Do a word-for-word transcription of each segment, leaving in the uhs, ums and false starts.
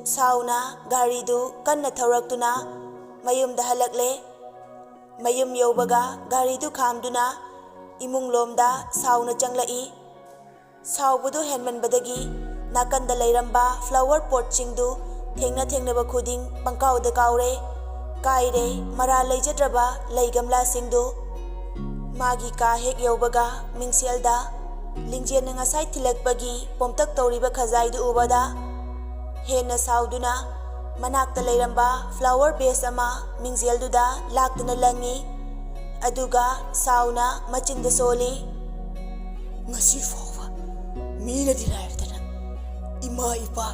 ꯁꯥꯎꯅ ꯒꯥꯔꯤꯗꯨ ꯀꯟꯅ ꯊꯧꯔꯛꯇꯨꯅ ꯃꯌꯨꯝꯗ ꯍꯜꯂꯛꯂꯦ꯫ ꯃꯌꯨꯝ ꯌꯧꯕꯒ ꯒꯥꯔꯤꯗꯨ ꯈꯥꯝꯗꯨꯅ ꯏꯃꯨꯡꯂꯣꯝꯗ ꯁꯥꯎꯅ ꯆꯪꯂꯛꯏ꯫ ꯁꯥꯎꯕꯗꯨ ꯍꯦꯟꯃꯟꯕꯗꯒꯤ ꯅꯥꯀꯟꯗ ꯂꯩꯔꯝꯕ flower potꯁꯤꯡꯗꯨ ꯊꯦꯡꯅ ꯊꯦꯡꯅꯕ ꯈꯨꯗꯤꯡ ꯄꯪꯀꯥꯎꯗ ꯀꯥꯎꯔꯦ, ꯀꯥꯏꯔꯦ, ꯃꯔꯥ ꯂꯩꯖꯗ꯭ꯔꯕ ꯂꯩ ꯒꯝꯂꯥꯁꯤꯡꯗꯨ꯫ ꯃꯥꯒꯤ ꯀꯥ ꯍꯦꯛ ꯌꯧꯕꯒ ꯃꯤꯡꯁꯦꯜꯗ ꯂꯤꯡꯖꯦꯜꯅ ꯉꯁꯥꯏ ꯊꯤꯜꯂꯛꯄꯒꯤ ꯄꯣꯝꯇꯛ ꯇꯧꯔꯤꯕ ꯈꯖꯥꯏꯗꯨ ꯎꯕꯗ ꯍꯦꯟꯅ ꯁꯥꯎꯗꯨꯅ ꯃꯅꯥꯛꯇ ꯂꯩꯔꯝꯕ flower vase ꯑꯃ ꯃꯤꯡꯁꯦꯜꯗꯨꯗ ꯂꯥꯛꯇꯨꯅ ꯂꯪꯉꯤ꯫ ꯑꯗꯨꯒ ꯁꯥꯎꯅ ꯃꯆꯤꯟꯗ ꯁꯣꯜꯂꯤ꯫ "ꯉꯁꯤ ꯐꯥꯎꯕ ꯃꯤꯅꯗꯤ ꯂꯥꯏꯔꯗꯅ, ꯏꯃꯥ ꯏꯄꯥ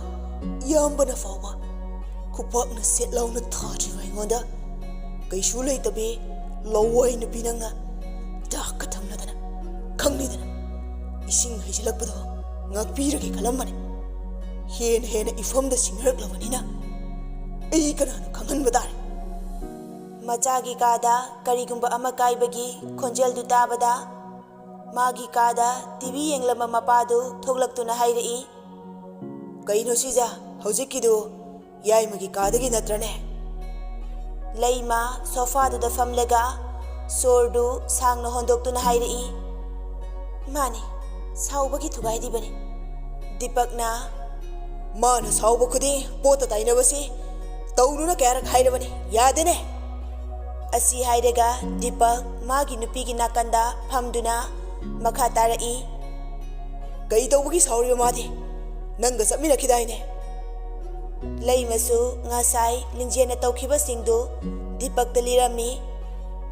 ꯏꯌꯥꯝꯕꯅ ꯐꯥꯎꯕ ꯈꯨꯄꯥꯛꯅ ꯁꯦꯠ ꯂꯥꯎꯅ ꯊꯥꯗ꯭ꯔꯤꯕ ꯑꯩꯉꯣꯟꯗ ꯀꯩꯁꯨ ꯂꯩꯇꯕꯤ ꯂꯋꯥꯏ ꯅꯨꯄꯤ ꯅꯪꯅ ꯆꯥꯛꯀ ꯊꯝꯅꯗꯅ, ꯈꯪꯂꯤꯗꯅ, ꯏꯁꯤꯡ ꯍꯩꯖꯤꯜꯂꯛꯄꯗꯣ ꯉꯥꯛꯄꯤꯔꯒꯦ ꯈꯜꯂꯝꯕꯅꯦ꯫ ꯍꯦꯟꯅ ꯍꯦꯟꯅ ꯏꯐꯝꯗ ꯁꯤꯡꯅꯔꯛꯂꯕꯅꯤꯅ ꯑꯩ ꯀꯅꯥꯅꯣ ꯈꯪꯍꯟꯕ ꯇꯥꯔꯦ꯫" ꯃꯆꯥꯒꯤ ꯀꯥꯗ ꯀꯔꯤꯒꯨꯝꯕ ꯑꯃ ꯀꯥꯏꯕꯒꯤ ꯈꯣꯟꯖꯦꯜꯗꯨ ꯇꯥꯕꯗ, ꯃꯥꯒꯤ ꯀꯥꯗ ꯇꯤꯚꯤ ꯌꯦꯡꯂꯝꯕ ꯃꯄꯥꯗꯨ ꯊꯣꯛꯂꯛꯇꯨꯅ ꯍꯥꯏꯔꯛꯏ꯫ "ꯀꯩꯅꯣ ꯁꯤꯖ, ꯍꯧꯖꯤꯛꯀꯤꯗꯨ ꯌꯥꯏꯃꯒꯤ ꯀꯥꯗꯒꯤ ꯅꯠꯇ꯭ꯔꯅꯦ?" ꯂꯩꯃ ꯁꯣꯐꯥꯗꯨꯗ ꯐꯝꯂꯒ ꯁꯣꯔꯗꯨ ꯁꯥꯡꯅ ꯍꯣꯟꯗꯣꯛꯇꯨꯅ ꯍꯥꯏꯔꯛꯏ꯫ "ꯃꯥꯅꯤ, ꯁꯥꯎꯕꯒꯤ ꯊꯨꯒꯥꯏꯔꯤꯕꯅꯤ꯫" ꯗꯤꯄꯛꯅ, "ꯃꯥꯅ ꯁꯥꯎꯕ ꯈꯨꯗꯤꯡ ꯄꯣꯠꯇ ꯇꯥꯏꯅꯕꯁꯤ ꯇꯧꯅꯨꯅ ꯀꯌꯥꯔꯛ ꯍꯥꯏꯔꯕꯅꯤ, ꯌꯥꯗꯦꯅꯦ꯫" ꯑꯁꯤ ꯍꯥꯏꯔꯒ ꯗꯤꯄꯛ ꯃꯥꯒꯤ ꯅꯨꯄꯤꯒꯤ ꯅꯥꯀꯟꯗ ꯐꯝꯗꯨꯅ ꯃꯈꯥ ꯇꯥꯔꯛꯏ꯫ "ꯀꯩ ꯇꯧꯕꯒꯤ ꯁꯥꯎꯔꯤꯕ ꯃꯥꯗꯤ? ꯅꯪꯒ ꯆꯠꯃꯤꯟꯅꯈꯤꯗꯥꯏꯅꯦ?" ꯂꯩꯃꯁꯨ ꯉꯁꯥꯏ ꯂꯤꯡꯖꯦꯜꯅ ꯇꯧꯈꯤꯕꯁꯤꯡꯗꯨ ꯗꯤꯄꯛꯇ ꯂꯤꯔꯝꯃꯤ꯫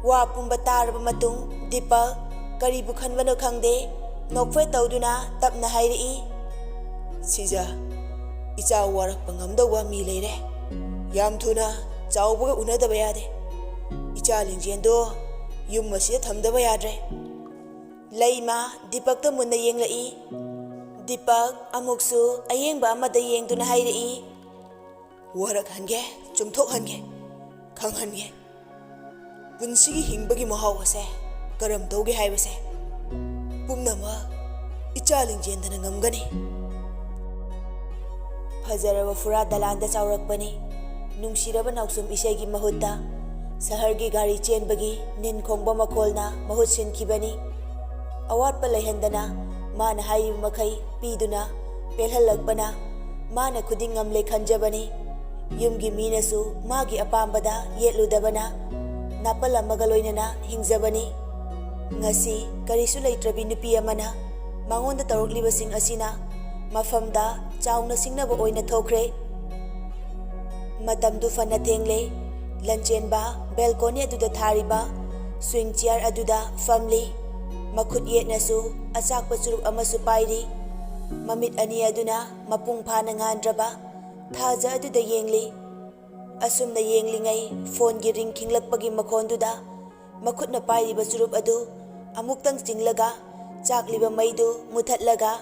ꯋꯥ ꯄꯨꯝꯕ ꯇꯥꯔꯕ ꯃꯇꯨꯡ ꯗꯤꯄꯛ ꯀꯔꯤꯕꯨ ꯈꯟꯕꯅꯣ ꯈꯪꯗꯦ, ꯅꯣꯛꯐꯦꯠ ꯇꯧꯗꯨꯅ ꯇꯞꯅ ꯍꯥꯏꯔꯛꯏ꯫ "ꯁꯤꯖ, ꯏꯆꯥ ꯋꯥꯔꯛꯄ ꯉꯝꯗꯧꯕ ꯃꯤ ꯂꯩꯔꯦ꯫ ꯌꯥꯝ ꯊꯨꯅ ꯆꯥꯎꯕꯒ ꯎꯅꯗꯕ ꯌꯥꯗꯦ꯫ ꯏꯆꯥ ꯂꯤꯡꯖꯦꯜꯗꯣ ꯌꯨꯝ ꯑꯁꯤꯗ ꯊꯝꯗꯕ ꯌꯥꯗ꯭ꯔꯦ꯫" ꯂꯩꯃ ꯗꯤꯄꯛꯇ ꯃꯨꯟꯅ ꯌꯦꯡꯂꯛꯏ꯫ ꯗꯤꯄꯛ ꯑꯃꯨꯛꯁꯨ ꯑꯌꯦꯡꯕ ꯑꯃꯗ ꯌꯦꯡꯗꯨꯅ ꯍꯥꯏꯔꯛꯏ꯫ "ꯋꯥꯔꯛꯍꯟꯒꯦ, ꯆꯨꯝꯊꯣꯛꯍꯟꯒꯦ, ꯈꯪꯍꯟꯒꯦ꯫ ꯄꯨꯟꯁꯤꯒꯤ ꯍꯤꯡꯕꯒꯤ ꯃꯍꯥꯎ ꯑꯁꯦ ꯀꯔꯝ ꯇꯧꯒꯦ ꯍꯥꯏꯕꯁꯦ ꯄꯨꯝꯅꯃꯛ ꯏꯆꯥ ꯂꯤꯡꯖꯦꯜꯗꯅ ꯉꯝꯒꯅꯤ꯫" ꯐꯖꯔꯕ ꯐꯨꯔꯥ ꯗꯂꯥꯟꯗ ꯆꯥꯎꯔꯛꯄꯅꯤ꯫ ꯅꯨꯡꯁꯤꯔꯕ ꯅꯥꯎꯁꯨꯝ ꯏꯁꯩꯒꯤ ꯃꯍꯨꯠꯇ ꯁꯍꯔꯒꯤ ꯒꯥꯔꯤ ꯆꯦꯟꯕꯒꯤ ꯅꯤꯟ ꯈꯣꯡꯕ ꯃꯈꯣꯜꯅ ꯃꯍꯨꯠ ꯁꯤꯟꯈꯤꯕꯅꯤ꯫ ꯑꯋꯥꯠꯄ ꯂꯩꯍꯟꯗꯅ ꯃꯥꯅ ꯍꯥꯏꯔꯤꯕ ꯃꯈꯩ ꯄꯤꯗꯨꯅ ꯄꯦꯜꯍꯜꯂꯛꯄꯅ ꯃꯥꯅ ꯈꯨꯗꯤꯡ ꯉꯝꯂꯦ ꯈꯟꯖꯕꯅꯤ꯫ ꯌꯨꯝꯒꯤ ꯃꯤꯅꯁꯨ ꯃꯥꯒꯤ ꯑꯄꯥꯝꯕꯗ ꯌꯦꯠꯂꯨꯗꯕꯅ ꯅꯥꯄꯜ ꯑꯃꯒ ꯂꯣꯏꯅꯅ ꯍꯤꯡꯖꯕꯅꯤ꯫ ꯉꯁꯤ ꯀꯔꯤꯁꯨ ꯂꯩꯇ꯭ꯔꯕꯤ ꯅꯨꯄꯤ ꯑꯃꯅ ꯃꯉꯣꯟꯗ ꯇꯧꯔꯛꯂꯤꯕꯁꯤꯡ ꯑꯁꯤꯅ ꯃꯐꯝꯗ ꯆꯥꯎꯅ ꯁꯤꯡꯅꯕ ꯑꯣꯏꯅ ꯊꯣꯛꯈ꯭ꯔꯦ꯫ ꯃꯇꯝꯗꯨ ꯐꯅ ꯊꯦꯡꯂꯦ꯫ ꯂꯟꯆꯦꯟꯕ ꯕꯦꯜꯀꯣꯅꯤ ꯑꯗꯨꯗ ꯊꯥꯔꯤꯕ ꯁ꯭ꯋꯤꯡ ꯆꯤꯌꯥꯔ ꯑꯗꯨꯗ ꯐꯝꯂꯤ꯫ ꯃꯈꯨꯠ ꯌꯦꯠꯅꯁꯨ ꯑꯆꯥꯛꯄ ꯆꯨꯔꯨꯞ ꯑꯃꯁꯨ ꯄꯥꯏꯔꯤ꯫ ꯃꯃꯤꯠ ꯑꯅꯤ ꯑꯗꯨꯅ ꯃꯄꯨꯡ ꯐꯥꯅ ꯉꯥꯟꯗ꯭ꯔꯕ ꯊꯥꯖ ꯑꯗꯨꯗ ꯌꯦꯡꯂꯤ꯫ ꯑꯁꯨꯝꯅ ꯌꯦꯡꯂꯤꯉꯩ ꯐꯣꯟꯒꯤ ꯔꯤꯡ ꯈꯤꯡꯂꯛꯄꯒꯤ ꯃꯈꯣꯟꯗꯨꯗ ꯃꯈꯨꯠꯅ ꯄꯥꯏꯔꯤꯕ ꯆꯨꯔꯨꯞ ꯑꯗꯨ ꯑꯃꯨꯛꯇꯪ ꯆꯤꯡꯂꯒ ꯆꯥꯛꯂꯤꯕ ꯃꯩꯗꯨ ꯃꯨꯊꯠꯂꯒ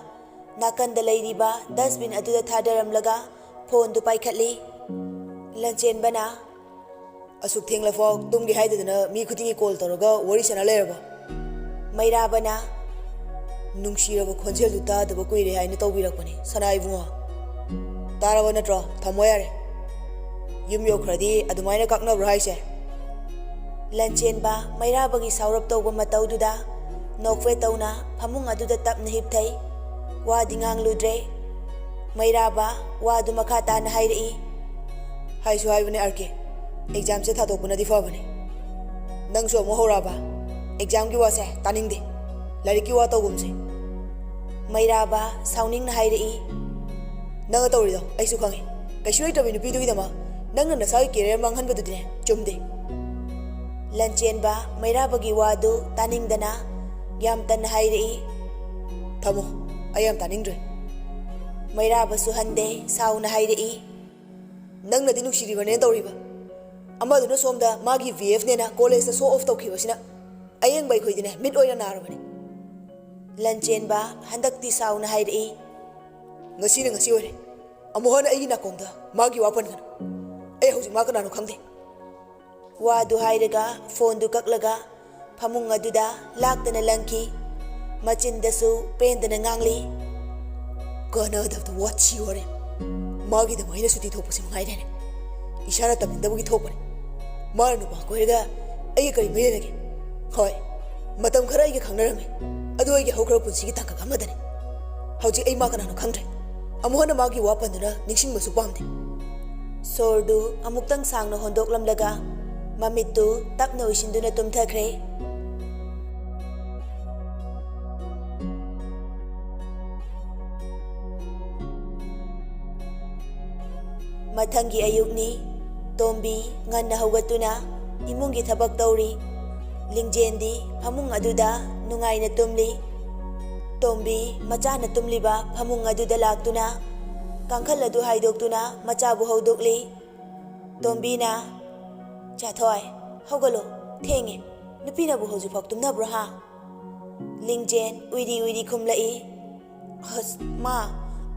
ꯅꯥꯀꯟꯗ ꯂꯩꯔꯤꯕ ꯗꯁꯕꯤꯟ ꯑꯗꯨꯗ ꯊꯥꯗꯔꯝꯂꯒ ꯐꯣꯟꯗꯨ ꯄꯥꯏꯈꯠꯂꯤ꯫ ꯂꯟꯆꯦꯟꯕꯅ, "ꯑꯁꯨꯛ ꯊꯦꯡꯂꯐꯥꯎ ꯇꯨꯝꯒꯦ ꯍꯥꯏꯗꯗꯅ ꯃꯤ ꯈꯨꯗꯤꯡꯒꯤ ꯀꯣꯜ ꯇꯧꯔꯒ ꯋꯥꯔꯤ ꯁꯥꯟꯅ ꯂꯩꯔꯕꯣ?" ꯃꯩꯔꯥꯕꯅ, "ꯅꯨꯡꯁꯤꯔꯕ ꯈꯣꯟꯖꯦꯜꯗꯨ ꯇꯥꯗꯕ ꯀꯨꯏꯔꯦ ꯍꯥꯏꯅ ꯇꯧꯕꯤꯔꯛꯄꯅꯤ ꯁꯅꯥ ꯏꯕꯨꯡꯉꯣ꯫ ꯇꯥꯔꯕ ꯅꯠꯇ꯭ꯔꯣ? ꯊꯝꯃꯣ ꯌꯥꯔꯦ꯫ ꯌꯨꯝ ꯌꯧꯈ꯭ꯔꯗꯤ ꯑꯗꯨꯃꯥꯏꯅ ꯀꯛꯅꯕ꯭ꯔꯣ ꯍꯥꯏꯁꯦ?" ꯂꯟꯆꯦꯟꯕ ꯃꯩꯔꯥꯕꯒꯤ ꯁꯥꯎꯔꯞ ꯇꯧꯕ ꯃꯇꯧꯗꯨꯗ ꯅꯣꯛꯐꯦꯠ ꯇꯧꯅ ꯐꯃꯨꯡ ꯑꯗꯨꯗ ꯇꯞꯅ ꯍꯤꯞꯊꯩ꯫ ꯋꯥꯗꯤ ꯉꯥꯡꯂꯨꯗ꯭ꯔꯦ꯫ ꯃꯩꯔꯥꯕ ꯋꯥꯗꯨ ꯃꯈꯥ ꯇꯥꯅ ꯍꯥꯏꯔꯛꯏ꯫ "ꯍꯥꯏꯁꯨ ꯍꯥꯏꯕꯅꯦ ꯑꯥꯔ ꯀꯦ, ꯑꯦꯛꯖꯥꯝꯁꯦ ꯊꯥꯗꯣꯛꯄꯅꯗꯤ ꯐꯕꯅꯦ꯫ ꯅꯪꯁꯨ ꯑꯃꯨꯛ ꯍꯧꯔꯛꯑꯕ? ꯑꯦꯛꯖꯥꯝꯒꯤ ꯋꯥꯁꯦ ꯇꯥꯅꯤꯡꯗꯦ꯫ ꯂꯥꯏꯔꯤꯛꯀꯤ ꯋꯥ ꯇꯧꯒꯨꯝꯁꯦ꯫" ꯃꯩꯔꯥꯕ ꯁꯥꯎꯅꯤꯡꯅ ꯍꯥꯏꯔꯛꯏ꯫ "ꯅꯪꯅ ꯇꯧꯔꯤꯗꯣ ꯑꯩꯁꯨ ꯈꯪꯉꯤ꯫ ꯀꯩꯁꯨ ꯂꯩꯇ꯭ꯔꯕꯤ ꯅꯨꯄꯤꯗꯨꯒꯤꯗꯃꯛ ꯅꯪꯅ ꯅꯁꯥꯒꯤ ꯀꯦꯔꯤꯌꯔ ꯃꯥꯡꯍꯟꯕꯗꯨꯗꯤꯅꯦ ꯆꯨꯝꯗꯦ꯫" ꯂꯟꯆꯦꯟꯕ ꯃꯩꯔꯥꯕꯒꯤ ꯋꯥꯗꯨ ꯇꯥꯅꯤꯡꯗꯅ ꯌꯥꯝ ꯇꯟꯅ ꯍꯥꯏꯔꯛꯏ꯫ "ꯊꯝꯃꯣ, ꯑꯩ ꯌꯥꯝ ꯇꯥꯅꯤꯡꯗ꯭ꯔꯦ꯫" ꯃꯩꯔꯥꯕꯁꯨ ꯍꯟꯗꯦ, ꯁꯥꯎꯅ ꯍꯥꯏꯔꯛꯏ꯫ "ꯅꯪꯅꯗꯤ ꯅꯨꯡꯁꯤꯔꯤꯕꯅꯦꯅ ꯇꯧꯔꯤꯕ, ꯑꯃꯗꯨꯅ ꯁꯣꯝꯗ ꯃꯥꯒꯤ ꯚꯤ ꯑꯦꯐꯅꯦꯅ ꯀꯣꯂꯦꯖꯇ ꯁꯣ ꯑꯣꯐ ꯇꯧꯈꯤꯕꯁꯤꯅ ꯑꯌꯦꯡꯕ ꯑꯩꯈꯣꯏꯗꯤꯅꯦ ꯃꯤꯠ ꯑꯣꯏꯅ ꯅꯥꯔꯕꯅꯤ꯫" ꯂꯟꯆꯦꯟꯕ ꯍꯟꯗꯛꯇꯤ ꯁꯥꯎꯅ ꯍꯥꯏꯔꯛꯏ꯫ "ꯉꯁꯤꯅ ꯉꯁꯤ ꯑꯣꯏꯔꯦ, ꯑꯃꯨꯛ ꯍꯟꯅ ꯑꯩꯒꯤ ꯅꯥꯀꯣꯡꯗ ꯃꯥꯒꯤ ꯋꯥ ꯄꯟꯒꯅꯨ꯫ ꯑꯩ ꯍꯧꯖꯤꯛ ꯃꯥ ꯀꯅꯥꯅꯣ ꯈꯪꯗꯦ꯫" ꯋꯥꯗꯨ ꯍꯥꯏꯔꯒ ꯐꯣꯟꯗꯨ ꯀꯛꯂꯒ ꯐꯃꯨꯡ ꯑꯗꯨꯗ ꯂꯥꯛꯇꯅ ꯂꯪꯈꯤ꯫ ꯃꯆꯤꯟꯗꯁꯨ ꯄꯦꯟꯗꯅ ꯉꯥꯡꯂꯤ꯫ "ꯀꯥꯟꯅꯗꯕꯗ ꯋꯥꯊꯤ ꯋꯥꯔꯦꯝ꯫ ꯃꯥꯒꯤꯗꯃꯛ ꯑꯩꯅ ꯁꯨꯇꯤ ꯊꯣꯛꯄꯁꯤ ꯃꯉꯥꯏꯔꯦꯅꯦ꯫ ꯏꯁꯥꯅ ꯇꯝꯅꯤꯡꯗꯕꯒꯤ ꯊꯣꯛꯄꯅꯦ꯫ ꯃꯥꯅ ꯅꯨꯄꯥ ꯀꯣꯏꯔꯒ ꯑꯩꯒ ꯀꯔꯤ ꯃꯔꯤ ꯂꯩꯅꯒꯦ? ꯍꯣꯏ, ꯃꯇꯝ ꯈꯔ ꯑꯩꯒ ꯈꯪꯅꯔꯝꯃꯤ꯫ ꯑꯗꯨ ꯑꯩꯒꯤ ꯍꯧꯈ꯭ꯔꯕ ꯄꯨꯟꯁꯤꯒꯤ ꯇꯥꯡꯀꯛ ꯑꯃꯗꯅꯤ꯫ ꯍꯧꯖꯤꯛ ꯑꯩ ꯃꯥ ꯀꯅꯥꯅꯣ ꯈꯪꯗ꯭ꯔꯦ꯫ ꯑꯃꯨꯛ ꯍꯟꯅ ꯃꯥꯒꯤ ꯋꯥ ꯄꯟꯗꯨꯅ ꯅꯤꯡꯁꯤꯡꯕꯁꯨ ꯄꯥꯝꯗꯦ꯫ ꯁꯣꯔꯗꯨ ꯑꯃꯨꯛꯇꯪ ꯁꯥꯡꯅ ꯍꯣꯟꯗꯣꯛꯂꯝꯂꯒ ꯃꯃꯤꯠꯇꯨ ꯇꯞꯅ ꯎꯏꯁꯤꯟꯗꯨꯅ ꯇꯨꯝꯊꯈ꯭ꯔꯦ꯫ ꯃꯊꯪꯒꯤ ꯑꯌꯨꯛꯅꯤ꯫ ꯇꯣꯝꯕꯤ ꯉꯟꯅ ꯍꯧꯒꯠꯇꯨꯅ ꯏꯃꯨꯡꯒꯤ ꯊꯕꯛ ꯇꯧꯔꯤ꯫ ꯂꯤꯡꯖꯦꯟꯗꯤ ꯐꯃꯨꯡ ꯑꯗꯨꯗ ꯅꯨꯡꯉꯥꯏꯅ ꯇꯨꯝꯂꯤ꯫ ꯇꯣꯝꯕꯤ ꯃꯆꯥꯅ ꯇꯨꯝꯂꯤꯕ ꯐꯃꯨꯡ ꯑꯗꯨꯗ ꯂꯥꯛꯇꯨꯅ ꯀꯥꯡꯈꯜ ꯑꯗꯨ ꯍꯥꯏꯗꯣꯛꯇꯨꯅ ꯃꯆꯥꯕꯨ ꯍꯧꯗꯣꯛꯂꯤ꯫ ꯇꯣꯝꯕꯤꯅ, "ꯆꯥꯊꯣꯏ, ꯍꯧꯒꯠꯂꯣ, ꯊꯦꯡꯉꯦ꯫ ꯅꯨꯄꯤꯅꯕꯨ ꯍꯧꯖꯤꯛꯐꯥꯎ ꯇꯨꯝꯅꯕ꯭ꯔꯣ ꯍꯥ?" ꯂꯤꯡꯖꯦꯟ ꯎꯏꯔꯤ ꯎꯏꯔꯤ ꯈꯨꯝꯂꯛꯏ꯫ "ꯑꯁ ꯃꯥ,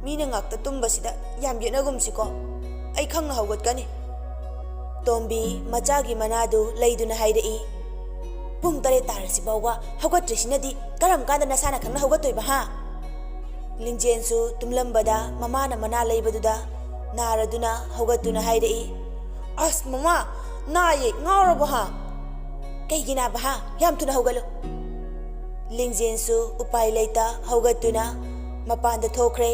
ꯃꯤꯅ ꯉꯥꯛꯇ ꯇꯨꯝꯕꯁꯤꯗ ꯌꯥꯝ ꯌꯦꯠꯅꯒꯨꯝꯁꯤꯀꯣ꯫ ꯑꯩ ꯈꯪꯅ ꯍꯧꯒꯠꯀꯅꯤ꯫" ꯇꯣꯝꯕꯤ ꯃꯆꯥꯒꯤ ꯃꯅꯥꯗꯨ ꯂꯩꯗꯨꯅ ꯍꯥꯏꯔꯛꯏ꯫ "ꯄꯨꯡ ꯇꯔꯦꯠ ꯇꯥꯔꯁꯤ ꯐꯥꯎꯕ ꯍꯧꯒꯠꯇ꯭ꯔꯤꯁꯤꯅꯗꯤ ꯀꯔꯝ ꯀꯥꯟꯗ ꯅꯁꯥꯅ ꯈꯪꯅ ꯍꯧꯒꯠꯇꯣꯏꯕ ꯍꯥ?" ꯂꯤꯡꯖꯦꯟꯁꯨ ꯇꯨꯝꯂꯝꯕꯗ ꯃꯃꯥꯅ ꯃꯅꯥ ꯂꯩꯕꯗꯨꯗ ꯅꯥꯔꯗꯨꯅ ꯍꯧꯒꯠꯇꯨꯅ ꯍꯥꯏꯔꯛꯏ꯫ "ꯑꯁ ꯃꯃꯥ, ꯅꯥꯌꯦ, ꯉꯥꯎꯔꯕꯣ ꯍꯥ?" "ꯀꯩꯒꯤ ꯅꯥꯕ ꯍꯥ? ꯌꯥꯝ ꯊꯨꯅ ꯍꯧꯒꯠꯂꯨ꯫" ꯂꯤꯡꯖꯦꯟꯁꯨ ꯎꯄꯥꯏ ꯂꯩꯇ ꯍꯧꯒꯠꯇꯨꯅ ꯃꯄꯥꯟꯗ ꯊꯣꯛꯈ꯭ꯔꯦ꯫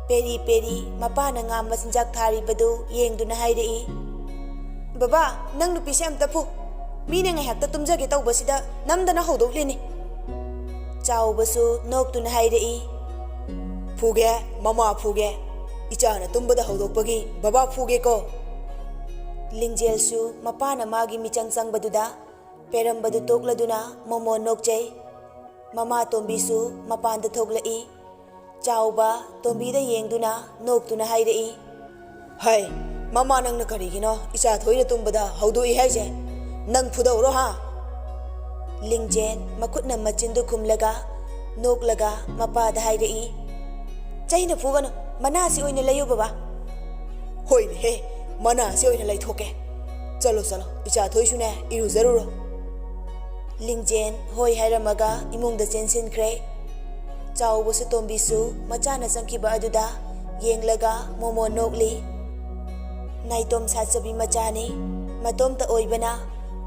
ꯄꯦꯔꯤ ꯄꯦꯔꯤ ꯃꯄꯥꯅ ꯉꯥ ꯃꯆꯤꯟꯖꯥꯛ ꯊꯥꯔꯤꯕꯗꯨ ꯌꯦꯡꯗꯨꯅ ꯍꯥꯏꯔꯛꯏ꯫ "ꯕꯕꯥ, ꯅꯪ ꯅꯨꯄꯤꯁꯦ ꯑꯝꯇ ꯐꯨ꯫ ꯃꯤꯅ ꯉꯥꯏꯍꯥꯛꯇ ꯇꯨꯝꯖꯒꯦ ꯇꯧꯕꯁꯤꯗ ꯅꯝꯗꯅ ꯍꯧꯗꯣꯛꯂꯤꯅꯤ꯫" ꯆꯥꯎꯕꯁꯨ ꯅꯣꯛꯇꯨꯅ ꯍꯥꯏꯔꯛꯏ꯫ "ꯐꯨꯒꯦ, ꯃꯃꯥ ꯐꯨꯒꯦ꯫ ꯏꯆꯥꯅ ꯇꯨꯝꯕꯗ ꯍꯧꯗꯣꯛꯄꯒꯤ ꯕꯕꯥ ꯐꯨꯒꯦꯀꯣ꯫" ꯂꯤꯡꯖꯦꯜꯁꯨ ꯃꯄꯥꯅ ꯃꯥꯒꯤ ꯃꯤꯆꯪ ꯆꯪꯕꯗꯨꯗ ꯄꯦꯔꯝꯕꯗꯨ ꯇꯣꯛꯂꯗꯨꯅ ꯃꯣꯃꯣꯟ ꯅꯣꯛꯆꯩ꯫ ꯃꯃꯥ ꯇꯣꯝꯕꯤꯁꯨ ꯃꯄꯥꯟꯗ ꯊꯣꯛꯂꯛꯏ꯫ ꯆꯥꯎꯕ ꯇꯣꯝꯕꯤꯗ ꯌꯦꯡꯗꯨꯅ ꯅꯣꯛꯇꯨꯅ ꯍꯥꯏꯔꯛꯏ꯫ "ꯍꯩ, ꯃꯃꯥ ꯅꯪꯅ ꯀꯔꯤꯒꯤꯅꯣ ꯏꯆꯥ ꯊꯣꯏꯅ ꯇꯨꯝꯕꯗ ꯍꯧꯗꯣꯛꯏ ꯍꯥꯏꯁꯦ? ꯅꯪ ꯐꯨꯗꯧꯔꯣ ꯍꯥ?" ꯂꯤꯡꯖꯦꯟ ꯃꯈꯨꯠꯅ ꯃꯆꯤꯟꯗꯨ ꯈꯨꯝꯂꯒ ꯅꯣꯛꯂꯒ ꯃꯄꯥꯗ ꯍꯥꯏꯔꯛꯏ꯫ "ꯆꯩꯅ ꯐꯨꯒꯅꯨ, ꯃꯅꯥꯁꯤ ꯑꯣꯏꯅ ꯂꯩꯌꯨ ꯕꯕꯥ꯫" "ꯍꯣꯏꯅꯦꯍꯦ, ꯃꯅꯥꯁꯤ ꯑꯣꯏꯅ ꯂꯩꯊꯣꯛꯀꯦ꯫ ꯆꯠꯂꯣ ꯆꯠꯂꯣ, ꯏꯆꯥ ꯊꯣꯏꯁꯨꯅꯦ ꯏꯔꯨꯖꯔꯨꯔꯣ꯫" ꯂꯤꯡꯖꯦꯟ ꯍꯣꯏ ꯍꯥꯏꯔꯝꯃꯒ ꯏꯃꯨꯡꯗ ꯆꯦꯟꯁꯤꯟꯈ꯭ꯔꯦ꯫ ꯆꯥꯎꯕꯁꯨ ꯇꯣꯝꯕꯤꯁꯨ ꯃꯆꯥꯅ ꯆꯪꯈꯤꯕ ꯑꯗꯨꯗ ꯌꯦꯡꯂꯒ ꯃꯣꯃꯣꯟ ꯅꯣꯛꯂꯤ꯫ ꯅꯥꯏꯇꯣꯝ ꯁꯥꯠꯆꯕꯤ ꯃꯆꯥꯅꯤ꯫ ꯃꯇꯣꯝꯇ ꯑꯣꯏꯕꯅ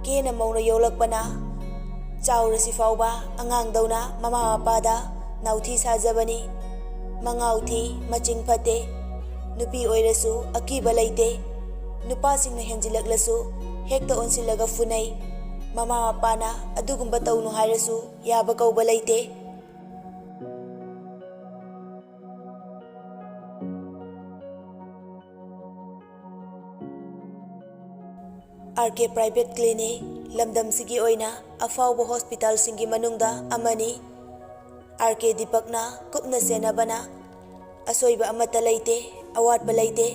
ꯀꯦꯅ ꯃꯧꯅ ꯌꯣꯛꯂꯛꯄꯅ ꯆꯥꯎꯔꯁꯤ ꯐꯥꯎꯕ ꯑꯉꯥꯡꯗꯧꯅ ꯃꯃꯥ ꯃꯄꯥꯗ ꯅꯥꯎꯊꯤ ꯁꯥꯖꯕꯅꯤ꯫ ꯃꯉꯥꯎ ꯊꯤ, ꯃꯆꯤꯡ ꯐꯠꯇꯦ꯫ ꯅꯨꯄꯤ ꯑꯣꯏꯔꯁꯨ ꯑꯀꯤꯕ ꯂꯩꯇꯦ꯫ ꯅꯨꯄꯥꯁꯤꯡꯅ ꯍꯦꯟꯖꯤꯜꯂꯛꯂꯁꯨ ꯍꯦꯛꯇ ꯑꯣꯟꯁꯤꯜꯂꯒ ꯐꯨꯅꯩ꯫ ꯃꯃꯥ ꯃꯄꯥꯅ ꯑꯗꯨꯒꯨꯝꯕ ꯇꯧꯅꯨ ꯍꯥꯏꯔꯁꯨ ꯌꯥꯕ ꯀꯧꯕ ꯂꯩꯇꯦ꯫ ꯑꯥꯔ ꯀꯦ ꯄ꯭ꯔꯥꯏꯚꯦꯠ ꯀ꯭ꯂꯤꯅꯤꯛ ꯂꯝꯗꯝꯁꯤꯒꯤ ꯑꯣꯏꯅ ꯑꯐꯥꯎꯕ ꯍꯣꯁꯄꯤꯇꯥꯜꯁꯤꯡꯒꯤ ꯃꯅꯨꯡꯗ ꯑꯃꯅꯤ꯫ ꯑꯥꯔ ꯀꯦ ꯗꯤꯄꯛꯅ ꯀꯨꯞꯅ ꯁꯦꯟꯅꯕꯅ ꯑꯁꯣꯏꯕ ꯑꯃꯠꯇ ꯂꯩꯇꯦ, ꯑꯋꯥꯠꯄ ꯂꯩꯇꯦ꯫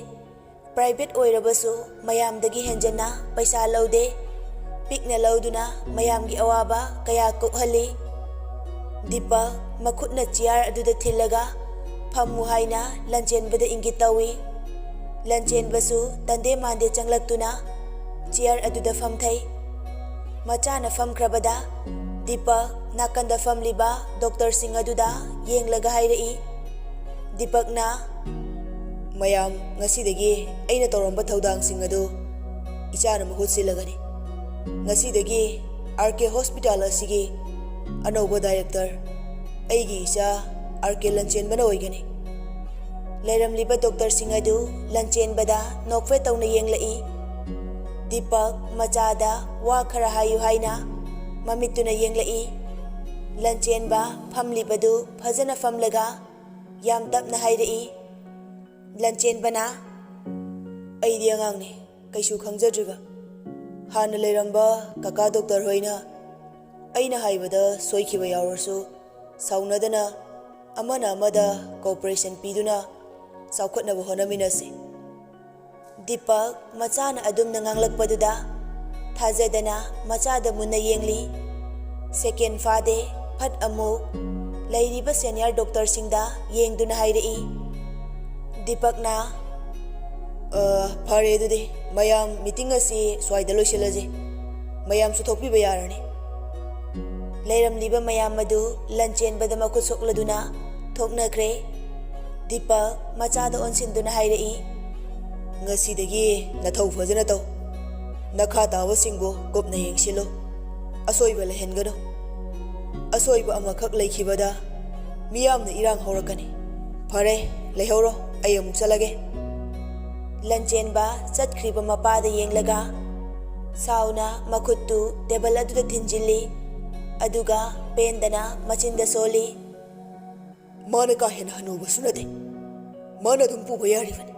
ꯄ꯭ꯔꯥꯏꯚꯦꯠ ꯑꯣꯏꯔꯕꯁꯨ ꯃꯌꯥꯝꯗꯒꯤ ꯍꯦꯟꯖꯟꯅ ꯄꯩꯁꯥ ꯂꯧꯗꯦ꯫ ꯄꯤꯛꯅ ꯂꯧꯗꯨꯅ ꯃꯌꯥꯝꯒꯤ ꯑꯋꯥꯕ ꯀꯌꯥ ꯀꯣꯛꯍꯜꯂꯤ꯫ ꯗꯤꯄꯛ ꯃꯈꯨꯠꯅ ꯆꯤꯌꯥꯔ ꯑꯗꯨꯗ ꯊꯤꯜꯂꯒ ꯐꯝꯃꯨ ꯍꯥꯏꯅ ꯂꯟꯆꯦꯟꯕꯗ ꯏꯪꯒꯤꯠ ꯇꯧꯏ꯫ ꯂꯟꯆꯦꯟꯕꯁꯨ ꯇꯟꯗꯦ ꯃꯥꯟꯗꯦ ꯆꯪꯂꯛꯇꯨꯅ ꯆꯤꯌꯥꯔ ꯑꯗꯨꯗ ꯐꯝꯊꯩ꯫ ꯃꯆꯥꯅ ꯐꯝꯈ꯭ꯔꯕꯗ ꯗꯤꯄꯛ ꯅꯥꯀꯟꯗ ꯐꯝꯂꯤꯕ ꯗꯣꯛꯇꯔꯁꯤꯡ ꯑꯗꯨꯗ ꯌꯦꯡꯂꯒ ꯍꯥꯏꯔꯛꯏ꯫ ꯗꯤꯄꯛꯅ, "ꯃꯌꯥꯝ, ꯉꯁꯤꯗꯒꯤ ꯑꯩꯅ ꯇꯧꯔꯝꯕ ꯊꯧꯗꯥꯡꯁꯤꯡ ꯑꯗꯨ ꯏꯆꯥꯅ ꯃꯍꯨꯠ ꯁꯤꯜꯂꯒꯅꯤ꯫ ꯉꯁꯤꯗꯒꯤ ꯑꯥꯔ ꯀꯦ ꯍꯣꯁꯄꯤꯇꯥꯜ ꯑꯁꯤꯒꯤ ꯑꯅꯧꯕ ꯗꯥꯏꯔꯦꯛꯇꯔ ꯑꯩꯒꯤ ꯏꯆꯥ ꯑꯥꯔ ꯀꯦ ꯂꯟꯆꯦꯟꯕꯅ ꯑꯣꯏꯒꯅꯤ꯫" ꯂꯩꯔꯝꯂꯤꯕ ꯗꯣꯛꯇꯔꯁꯤꯡ ꯑꯗꯨ ꯂꯟꯆꯦꯟꯕꯗ ꯅꯣꯛꯐꯦꯠ ꯇꯧꯅ ꯌꯦꯡꯂꯛꯏ꯫ ꯗꯤꯄꯛ ꯃꯆꯥꯗ ꯋꯥ ꯈꯔ ꯍꯥꯏꯌꯨ ꯍꯥꯏꯅ ꯃꯃꯤꯠꯇꯨꯅ ꯌꯦꯡꯂꯛꯏ꯫ ꯂꯟꯆꯦꯟꯕ ꯐꯝꯂꯤꯕꯗꯨ ꯐꯖꯅ ꯐꯝꯂꯒ ꯌꯥꯝ ꯇꯞꯅ ꯍꯥꯏꯔꯛꯏ꯫ ꯂꯟꯆꯦꯟꯕꯅ, "ꯑꯩꯗꯤ ꯑꯉꯥꯡꯅꯤ, ꯀꯩꯁꯨ ꯈꯪꯖꯗ꯭ꯔꯤꯕ꯫ ꯍꯥꯟꯅ ꯂꯩꯔꯝꯕ ꯀꯀꯥ ꯗꯣꯛꯇꯔ ꯍꯣꯏꯅ ꯑꯩꯅ ꯍꯥꯏꯕꯗ ꯁꯣꯏꯈꯤꯕ ꯌꯥꯎꯔꯁꯨ ꯁꯥꯎꯅꯗꯅ ꯑꯃꯅ ꯑꯃꯗ ꯀꯣꯑꯣꯄꯔꯦꯁꯟ ꯄꯤꯗꯨꯅ ꯆꯥꯎꯈꯠꯅꯕ ꯍꯣꯠꯅꯃꯤꯟꯅꯁꯤ꯫" ꯗꯤꯄꯛ ꯃꯆꯥꯅ ꯑꯗꯨꯝꯅ ꯉꯥꯡꯂꯛꯄꯗꯨꯗ ꯊꯥꯖꯗꯅ ꯃꯆꯥꯗ ꯃꯨꯟꯅ ꯌꯦꯡꯂꯤ꯫ ꯁꯦꯀꯦꯟ ꯐꯥꯗꯦ, ꯐꯠ ꯑꯃꯨꯛ ꯂꯩꯔꯤꯕ ꯁꯦꯅꯤꯌꯔ ꯗꯣꯛꯇꯔꯁꯤꯡꯗ ꯌꯦꯡꯗꯨꯅ ꯍꯥꯏꯔꯛꯏ꯫ ꯗꯤꯄꯛꯅ, "ꯑ, ꯐꯔꯦ ꯑꯗꯨꯗꯤ, ꯃꯌꯥꯝ, ꯃꯤꯇꯤꯡ ꯑꯁꯤ ꯁ꯭ꯋꯥꯏꯗ ꯂꯣꯏꯁꯤꯜꯂꯁꯤ꯫ ꯃꯌꯥꯝꯁꯨ ꯊꯣꯛꯄꯤꯕ ꯌꯥꯔꯅꯤ꯫" ꯂꯩꯔꯝꯂꯤꯕ ꯃꯌꯥꯝ ꯑꯗꯨ ꯂꯟꯆꯦꯟꯕꯗ ꯃꯈꯨꯠ ꯁꯣꯛꯂꯗꯨꯅ ꯊꯣꯛꯅꯈ꯭ꯔꯦ꯫ ꯗꯤꯄꯛ ꯃꯆꯥꯗ ꯑꯣꯟꯁꯤꯟꯗꯨꯅ ꯍꯥꯏꯔꯛꯏ꯫ "ꯉꯁꯤꯗꯒꯤ ꯅꯊꯧ ꯐꯖꯅ ꯇꯧ꯫ ꯅꯈꯥ ꯇꯥꯕꯁꯤꯡꯕꯨ ꯀꯨꯞꯅ ꯌꯦꯡꯁꯤꯜꯂꯨ꯫ ꯑꯁꯣꯏꯕ ꯂꯩꯍꯟꯒꯅꯨ꯫ ꯑꯁꯣꯏꯕ ꯑꯃꯈꯛ ꯂꯩꯈꯤꯕꯗ ꯃꯤꯌꯥꯝꯅ ꯏꯔꯥꯡ ꯍꯧꯔꯛꯀꯅꯤ꯫ ꯐꯔꯦ, ꯂꯩꯍꯧꯔꯣ, ꯑꯩ ꯑꯃꯨꯛ ꯆꯠꯂꯒꯦ꯫" ꯂꯟꯆꯦꯟꯕ ꯆꯠꯈ꯭ꯔꯤꯕ ꯃꯄꯥꯗ ꯌꯦꯡꯂꯒ ꯁꯥꯎꯅ ꯃꯈꯨꯠꯇꯨ ꯇꯦꯕꯜ ꯑꯗꯨꯗ ꯊꯤꯟꯖꯤꯜꯂꯤ꯫ ꯑꯗꯨꯒ ꯄꯦꯟꯗꯅ ꯃꯆꯤꯟꯗ ꯁꯣꯜꯂꯤ꯫ "ꯃꯥꯅ ꯀꯥ ꯍꯦꯟꯅ ꯍꯅꯨꯕꯁꯨ ꯅꯠꯇꯦ꯫ ꯃꯥꯅ ꯑꯗꯨꯝ ꯄꯨꯕ ꯌꯥꯔꯤꯕꯅꯤ꯫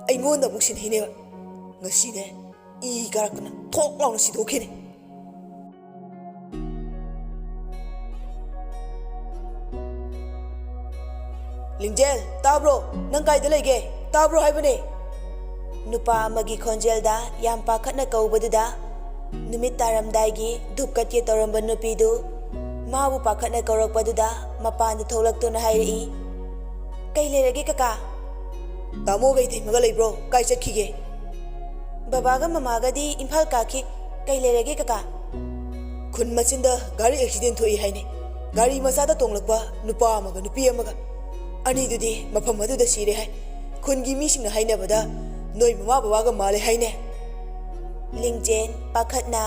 ꯑꯩꯉꯣꯟꯗ ꯑꯃꯨꯛ ꯁꯤꯟꯅꯩꯅꯦꯕ꯫ ꯉꯁꯤꯅꯦ ꯏ ꯀꯥꯔꯛꯇꯅ ꯊꯣꯛ ꯂꯥꯎꯅ ꯁꯤꯗꯣꯛꯈꯤꯅꯤ꯫" "ꯂꯤꯡꯖꯦꯜ, ꯇꯥꯕ꯭ꯔꯣ? ꯅꯪ ꯀꯥꯏꯗ ꯂꯩꯒꯦ? ꯇꯥꯕ꯭ꯔꯣ ꯍꯥꯏꯕꯅꯦ?" ꯅꯨꯄꯥ ꯑꯃꯒꯤ ꯈꯣꯟꯖꯦꯜꯗ ꯌꯥꯝ ꯄꯥꯈꯠꯅ ꯀꯧꯕꯗꯨꯗ, ꯅꯨꯃꯤꯠ ꯇꯥꯔꯝꯗꯥꯏꯒꯤ ꯙꯨꯞ ꯀꯠꯀꯦ ꯇꯧꯔꯝꯕ ꯅꯨꯄꯤꯗꯨ ꯃꯥꯕꯨ ꯄꯥꯈꯠꯅ ꯀꯧꯔꯛꯄꯗꯨꯗ ꯃꯄꯥꯟꯗ ꯊꯣꯛꯂꯛꯇꯨꯅ ꯍꯥꯏꯔꯛꯏ꯫ "ꯀꯩ ꯂꯩꯔꯒꯦ ꯀꯀꯥ?" "ꯇꯥꯃꯣꯒ ꯏꯇꯩꯃꯒ ꯂꯩꯕ꯭ꯔꯣ? ꯀꯥꯏ ꯆꯠꯈꯤꯒꯦ?" "ꯕꯕꯥꯒ ꯃꯃꯥꯒꯗꯤ ꯏꯝꯐꯥꯜ ꯀꯥꯈꯤ꯫ ꯀꯩ ꯂꯩꯔꯒꯦ ꯀꯀꯥ?" "ꯈꯨꯟ ꯃꯆꯤꯟꯗ ꯒꯥꯔꯤ ꯑꯦꯛꯁꯤꯗꯦꯟ ꯊꯣꯛꯏ ꯍꯥꯏꯅꯦ꯫ ꯒꯥꯔꯤ ꯃꯆꯥꯗ ꯇꯣꯡꯂꯛꯄ ꯅꯨꯄꯥ ꯑꯃꯒ ꯅꯨꯄꯤ ꯑꯃꯒ꯫ ꯑꯅꯤꯗꯨꯗꯤ ꯃꯐꯝ ꯑꯗꯨꯗ ꯁꯤꯔꯦ ꯍꯥꯏ꯫ ꯈꯨꯟꯒꯤ ꯃꯤꯁꯤꯡꯅ ꯍꯥꯏꯅꯕꯗ ꯅꯣꯏ ꯃꯃꯥ ꯕꯕꯥꯒ ꯃꯥꯜꯂꯦ ꯍꯥꯏꯅꯦ꯫" ꯂꯤꯡꯖꯦꯜ ꯄꯥꯈꯠꯅ,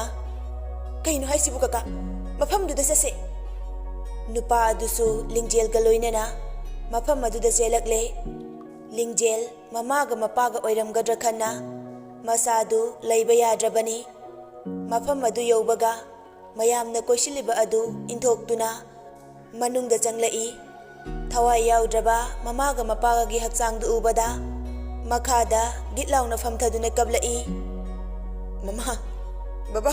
"ꯀꯩꯅꯣ ꯍꯥꯏꯁꯤꯕꯨ ꯀꯀꯥ? ꯃꯐꯝꯗꯨꯗ ꯆꯠꯁꯦ꯫" ꯅꯨꯄꯥ ꯑꯗꯨꯁꯨ ꯂꯤꯡꯖꯦꯜꯒ ꯂꯣꯏꯅꯅ ꯃꯐꯝ ꯑꯗꯨꯗ ꯆꯦꯜꯂꯛꯂꯦ꯫ ꯂꯤꯡꯖꯦꯜ ꯃꯃꯥꯒ ꯃꯄꯥꯒ ꯑꯣꯏꯔꯝꯒꯗ꯭ꯔꯥ ꯈꯟꯅ ꯃꯁꯥꯗꯨ ꯂꯩꯕ ꯌꯥꯗ꯭ꯔꯕꯅꯤ꯫ ꯃꯐꯝ ꯑꯗꯨ ꯌꯧꯕꯒ ꯃꯌꯥꯝꯅ ꯀꯣꯏꯁꯤꯜꯂꯤꯕ ꯑꯗꯨ ꯏꯟꯊꯣꯛꯇꯨꯅ ꯃꯅꯨꯡꯗ ꯆꯪꯂꯛꯏ꯫ ꯊꯋꯥꯏ ꯌꯥꯎꯗ꯭ꯔꯕ ꯃꯃꯥꯒ ꯃꯄꯥꯒꯒꯤ ꯍꯛꯆꯥꯡꯗꯨ ꯎꯕꯗ ꯃꯈꯥꯗ ꯒꯤꯠ ꯂꯥꯎꯅ ꯐꯝꯊꯗꯨꯅ ꯀꯞꯂꯛꯏ꯫ "ꯃꯃꯥ, ꯕꯕꯥ,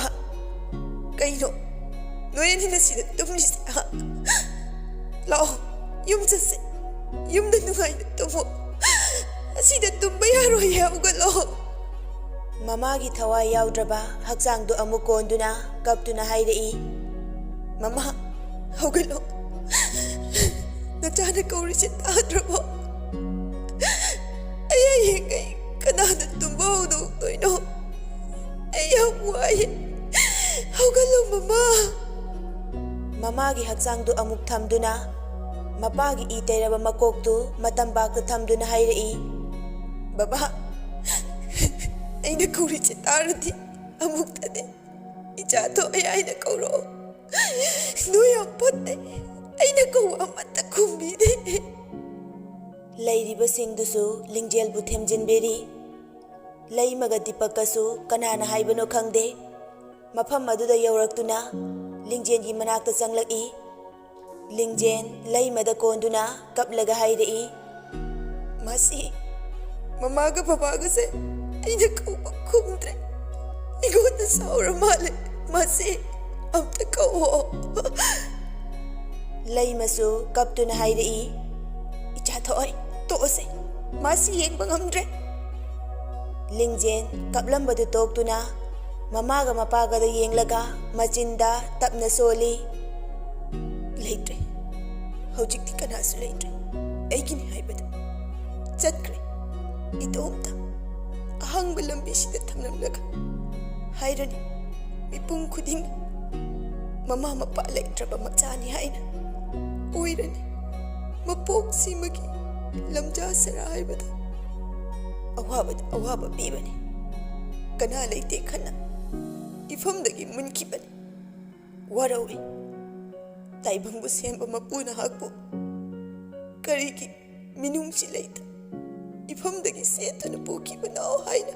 ꯀꯩꯅꯣ ꯅꯣꯏ ꯑꯅꯤꯅ ꯁꯤꯗ ꯇꯨꯝꯃꯤꯁꯦ, ꯍꯥ? ꯂꯥꯛꯑꯣ, ꯌꯨꯝ ꯆꯠꯁꯦ꯫ ꯌꯨꯝꯗ ꯅꯨꯡꯉꯥꯏꯅ ꯇꯨꯝꯃꯣ꯫ ꯑꯁꯤꯗ ꯇꯨꯝꯕ ꯌꯥꯔꯣꯏꯌꯦ, ꯍꯧꯒꯠꯂꯣ꯫" ꯃꯃꯥꯒꯤ ꯊꯋꯥꯏ ꯌꯥꯎꯗ꯭ꯔꯕ ꯍꯛꯆꯥꯡꯗꯨ ꯑꯃꯨꯛ ꯀꯣꯟꯗꯨꯅ ꯀꯞꯇꯨꯅ ꯍꯥꯏꯔꯛꯏ꯫ "ꯃꯃꯥ, ꯍꯧꯒꯠꯂꯣ꯫ ꯅꯆꯥꯅ ꯀꯧꯔꯤꯁꯦ ꯇꯥꯗ꯭ꯔꯕꯣ? ꯑꯩ ꯍꯌꯦꯡ ꯀꯩ ꯀꯅꯥꯗ ꯇꯨꯝꯕ ꯍꯧꯗꯣꯛꯇꯣꯏꯅꯣ? ꯑꯩ ꯌꯥꯝ ꯋꯥꯏꯌꯦ꯫ ꯍꯧꯒꯠꯂꯣ ꯃꯃꯥ꯫" ꯃꯃꯥꯒꯤ ꯍꯛꯆꯥꯡꯗꯨ ꯑꯃꯨꯛ ꯊꯝꯗꯨꯅ ꯃꯄꯥꯒꯤ ꯏ ꯇꯩꯔꯕ ꯃꯀꯣꯛꯇꯨ ꯃꯇꯝꯕꯥꯛꯇ ꯊꯝꯗꯨꯅ ꯍꯥꯏꯔꯛꯏ, "ꯕꯕꯥ, ꯑꯩꯅ ꯀꯧꯔꯤꯁꯦ ꯇꯥꯔꯗꯤ ꯑꯃꯨꯛꯇꯗꯤ ꯏꯆꯥ ꯊꯣꯛꯑꯦ ꯍꯥꯏꯅ ꯀꯧꯔꯛꯑꯣ꯫ ꯅꯣꯏ ꯌꯥꯝ ꯐꯠꯇꯦ꯫ ꯑꯩꯅ ꯀꯧꯕ ꯑꯃꯠꯇ ꯈꯨꯝꯕꯤꯗꯦ꯫" ꯂꯩꯔꯤꯕꯁꯤꯡꯗꯨꯁꯨ ꯂꯤꯡꯖꯦꯜꯕꯨ ꯊꯦꯝꯖꯤꯟꯕꯤꯔꯤ꯫ ꯂꯩꯃꯒ ꯗꯤꯄꯛꯀꯁꯨ ꯀꯅꯥꯅ ꯍꯥꯏꯕꯅꯣ ꯈꯪꯗꯦ, ꯃꯐꯝ ꯑꯗꯨꯗ ꯌꯧꯔꯛꯇꯨꯅ ꯂꯤꯡꯖꯦꯜꯒꯤ ꯃꯅꯥꯛꯇ ꯆꯪꯂꯛꯏ꯫ ꯂꯤꯡꯖꯦꯜ ꯂꯩꯃꯗ ꯀꯣꯟꯗꯨꯅ ꯀꯞꯂꯒ ꯍꯥꯏꯔꯛꯏ, "ꯃꯥꯁꯤ, ꯃꯃꯥꯒ ꯕꯕꯥꯒꯁꯦ ꯑꯩꯅ ꯀꯧꯕ ꯈꯨꯝꯗ꯭ꯔꯦ꯫ ꯑꯩꯉꯣꯟꯗ ꯁꯥꯎꯔ ꯃꯥꯜꯂꯦ꯫ ꯃꯥꯁꯤ, ꯑꯝꯇ ꯀꯧꯑꯣ꯫" ꯂꯩꯃꯁꯨ ꯀꯞꯇꯨꯅ ꯍꯥꯏꯔꯛꯏ, "ꯏꯆꯥ ꯊꯣꯛꯑꯣꯏ, ꯇꯣꯛꯑꯁꯦ꯫ ꯃꯥꯁꯤ ꯌꯦꯡꯕ ꯉꯝꯗ꯭ꯔꯦ꯫" ꯂꯤꯡꯖꯦꯜ ꯀꯞꯂꯝꯕꯗꯨ ꯇꯣꯛꯇꯨꯅ ꯃꯃꯥꯒ ꯃꯄꯥꯒꯗ ꯌꯦꯡꯂꯒ ꯃꯆꯤꯟꯗ ꯇꯞꯅ ꯁꯣꯜꯂꯤ, "ꯂꯩꯇ꯭ꯔꯦ꯫ ꯍꯧꯖꯤꯛꯇꯤ ꯀꯅꯥꯁꯨ ꯂꯩꯇ꯭ꯔꯦ꯫ ꯑꯩꯒꯤꯅꯤ ꯍꯥꯏꯕꯗ ꯆꯠꯈ꯭ꯔꯦ꯫ ꯏꯇꯣꯝꯇ ꯑꯍꯥꯡꯕ ꯂꯝꯕꯤꯁꯤꯗ ꯊꯝꯂꯝꯂꯒ ꯍꯥꯏꯔꯅꯤ, ꯃꯤꯄꯨꯝ ꯈꯨꯗꯤꯡ ꯃꯃꯥ ꯃꯄꯥ ꯂꯩꯇ꯭ꯔꯕ ꯃꯆꯥꯅꯤ ꯍꯥꯏꯅ ꯑꯣꯏꯔꯅꯤ꯫ ꯃꯄꯣꯛꯁꯤꯃꯒꯤ ꯂꯝꯖꯥ ꯁꯔꯥ ꯍꯥꯏꯕꯗ ꯑꯋꯥꯕꯗ ꯑꯋꯥꯕ ꯄꯤꯕꯅꯤ꯫ ꯀꯅꯥ ꯂꯩꯇꯦ ꯈꯟꯅ ꯏꯐꯝꯗꯒꯤ ꯃꯨꯟꯈꯤꯕꯅꯤ꯫ ꯋꯥꯔꯧꯏ꯫ ꯇꯥꯏꯕꯪꯕꯨ ꯁꯦꯝꯕ ꯃꯄꯨ ꯅꯍꯥꯛꯄꯨ ꯀꯔꯤꯒꯤ ꯃꯤꯅꯨꯡꯁꯤ ꯂꯩꯇ ꯏꯐꯝꯗꯒꯤ ꯆꯦꯟꯗꯨꯅ ꯄꯨꯈꯤꯕꯅꯣ ꯍꯥꯏꯅ꯫"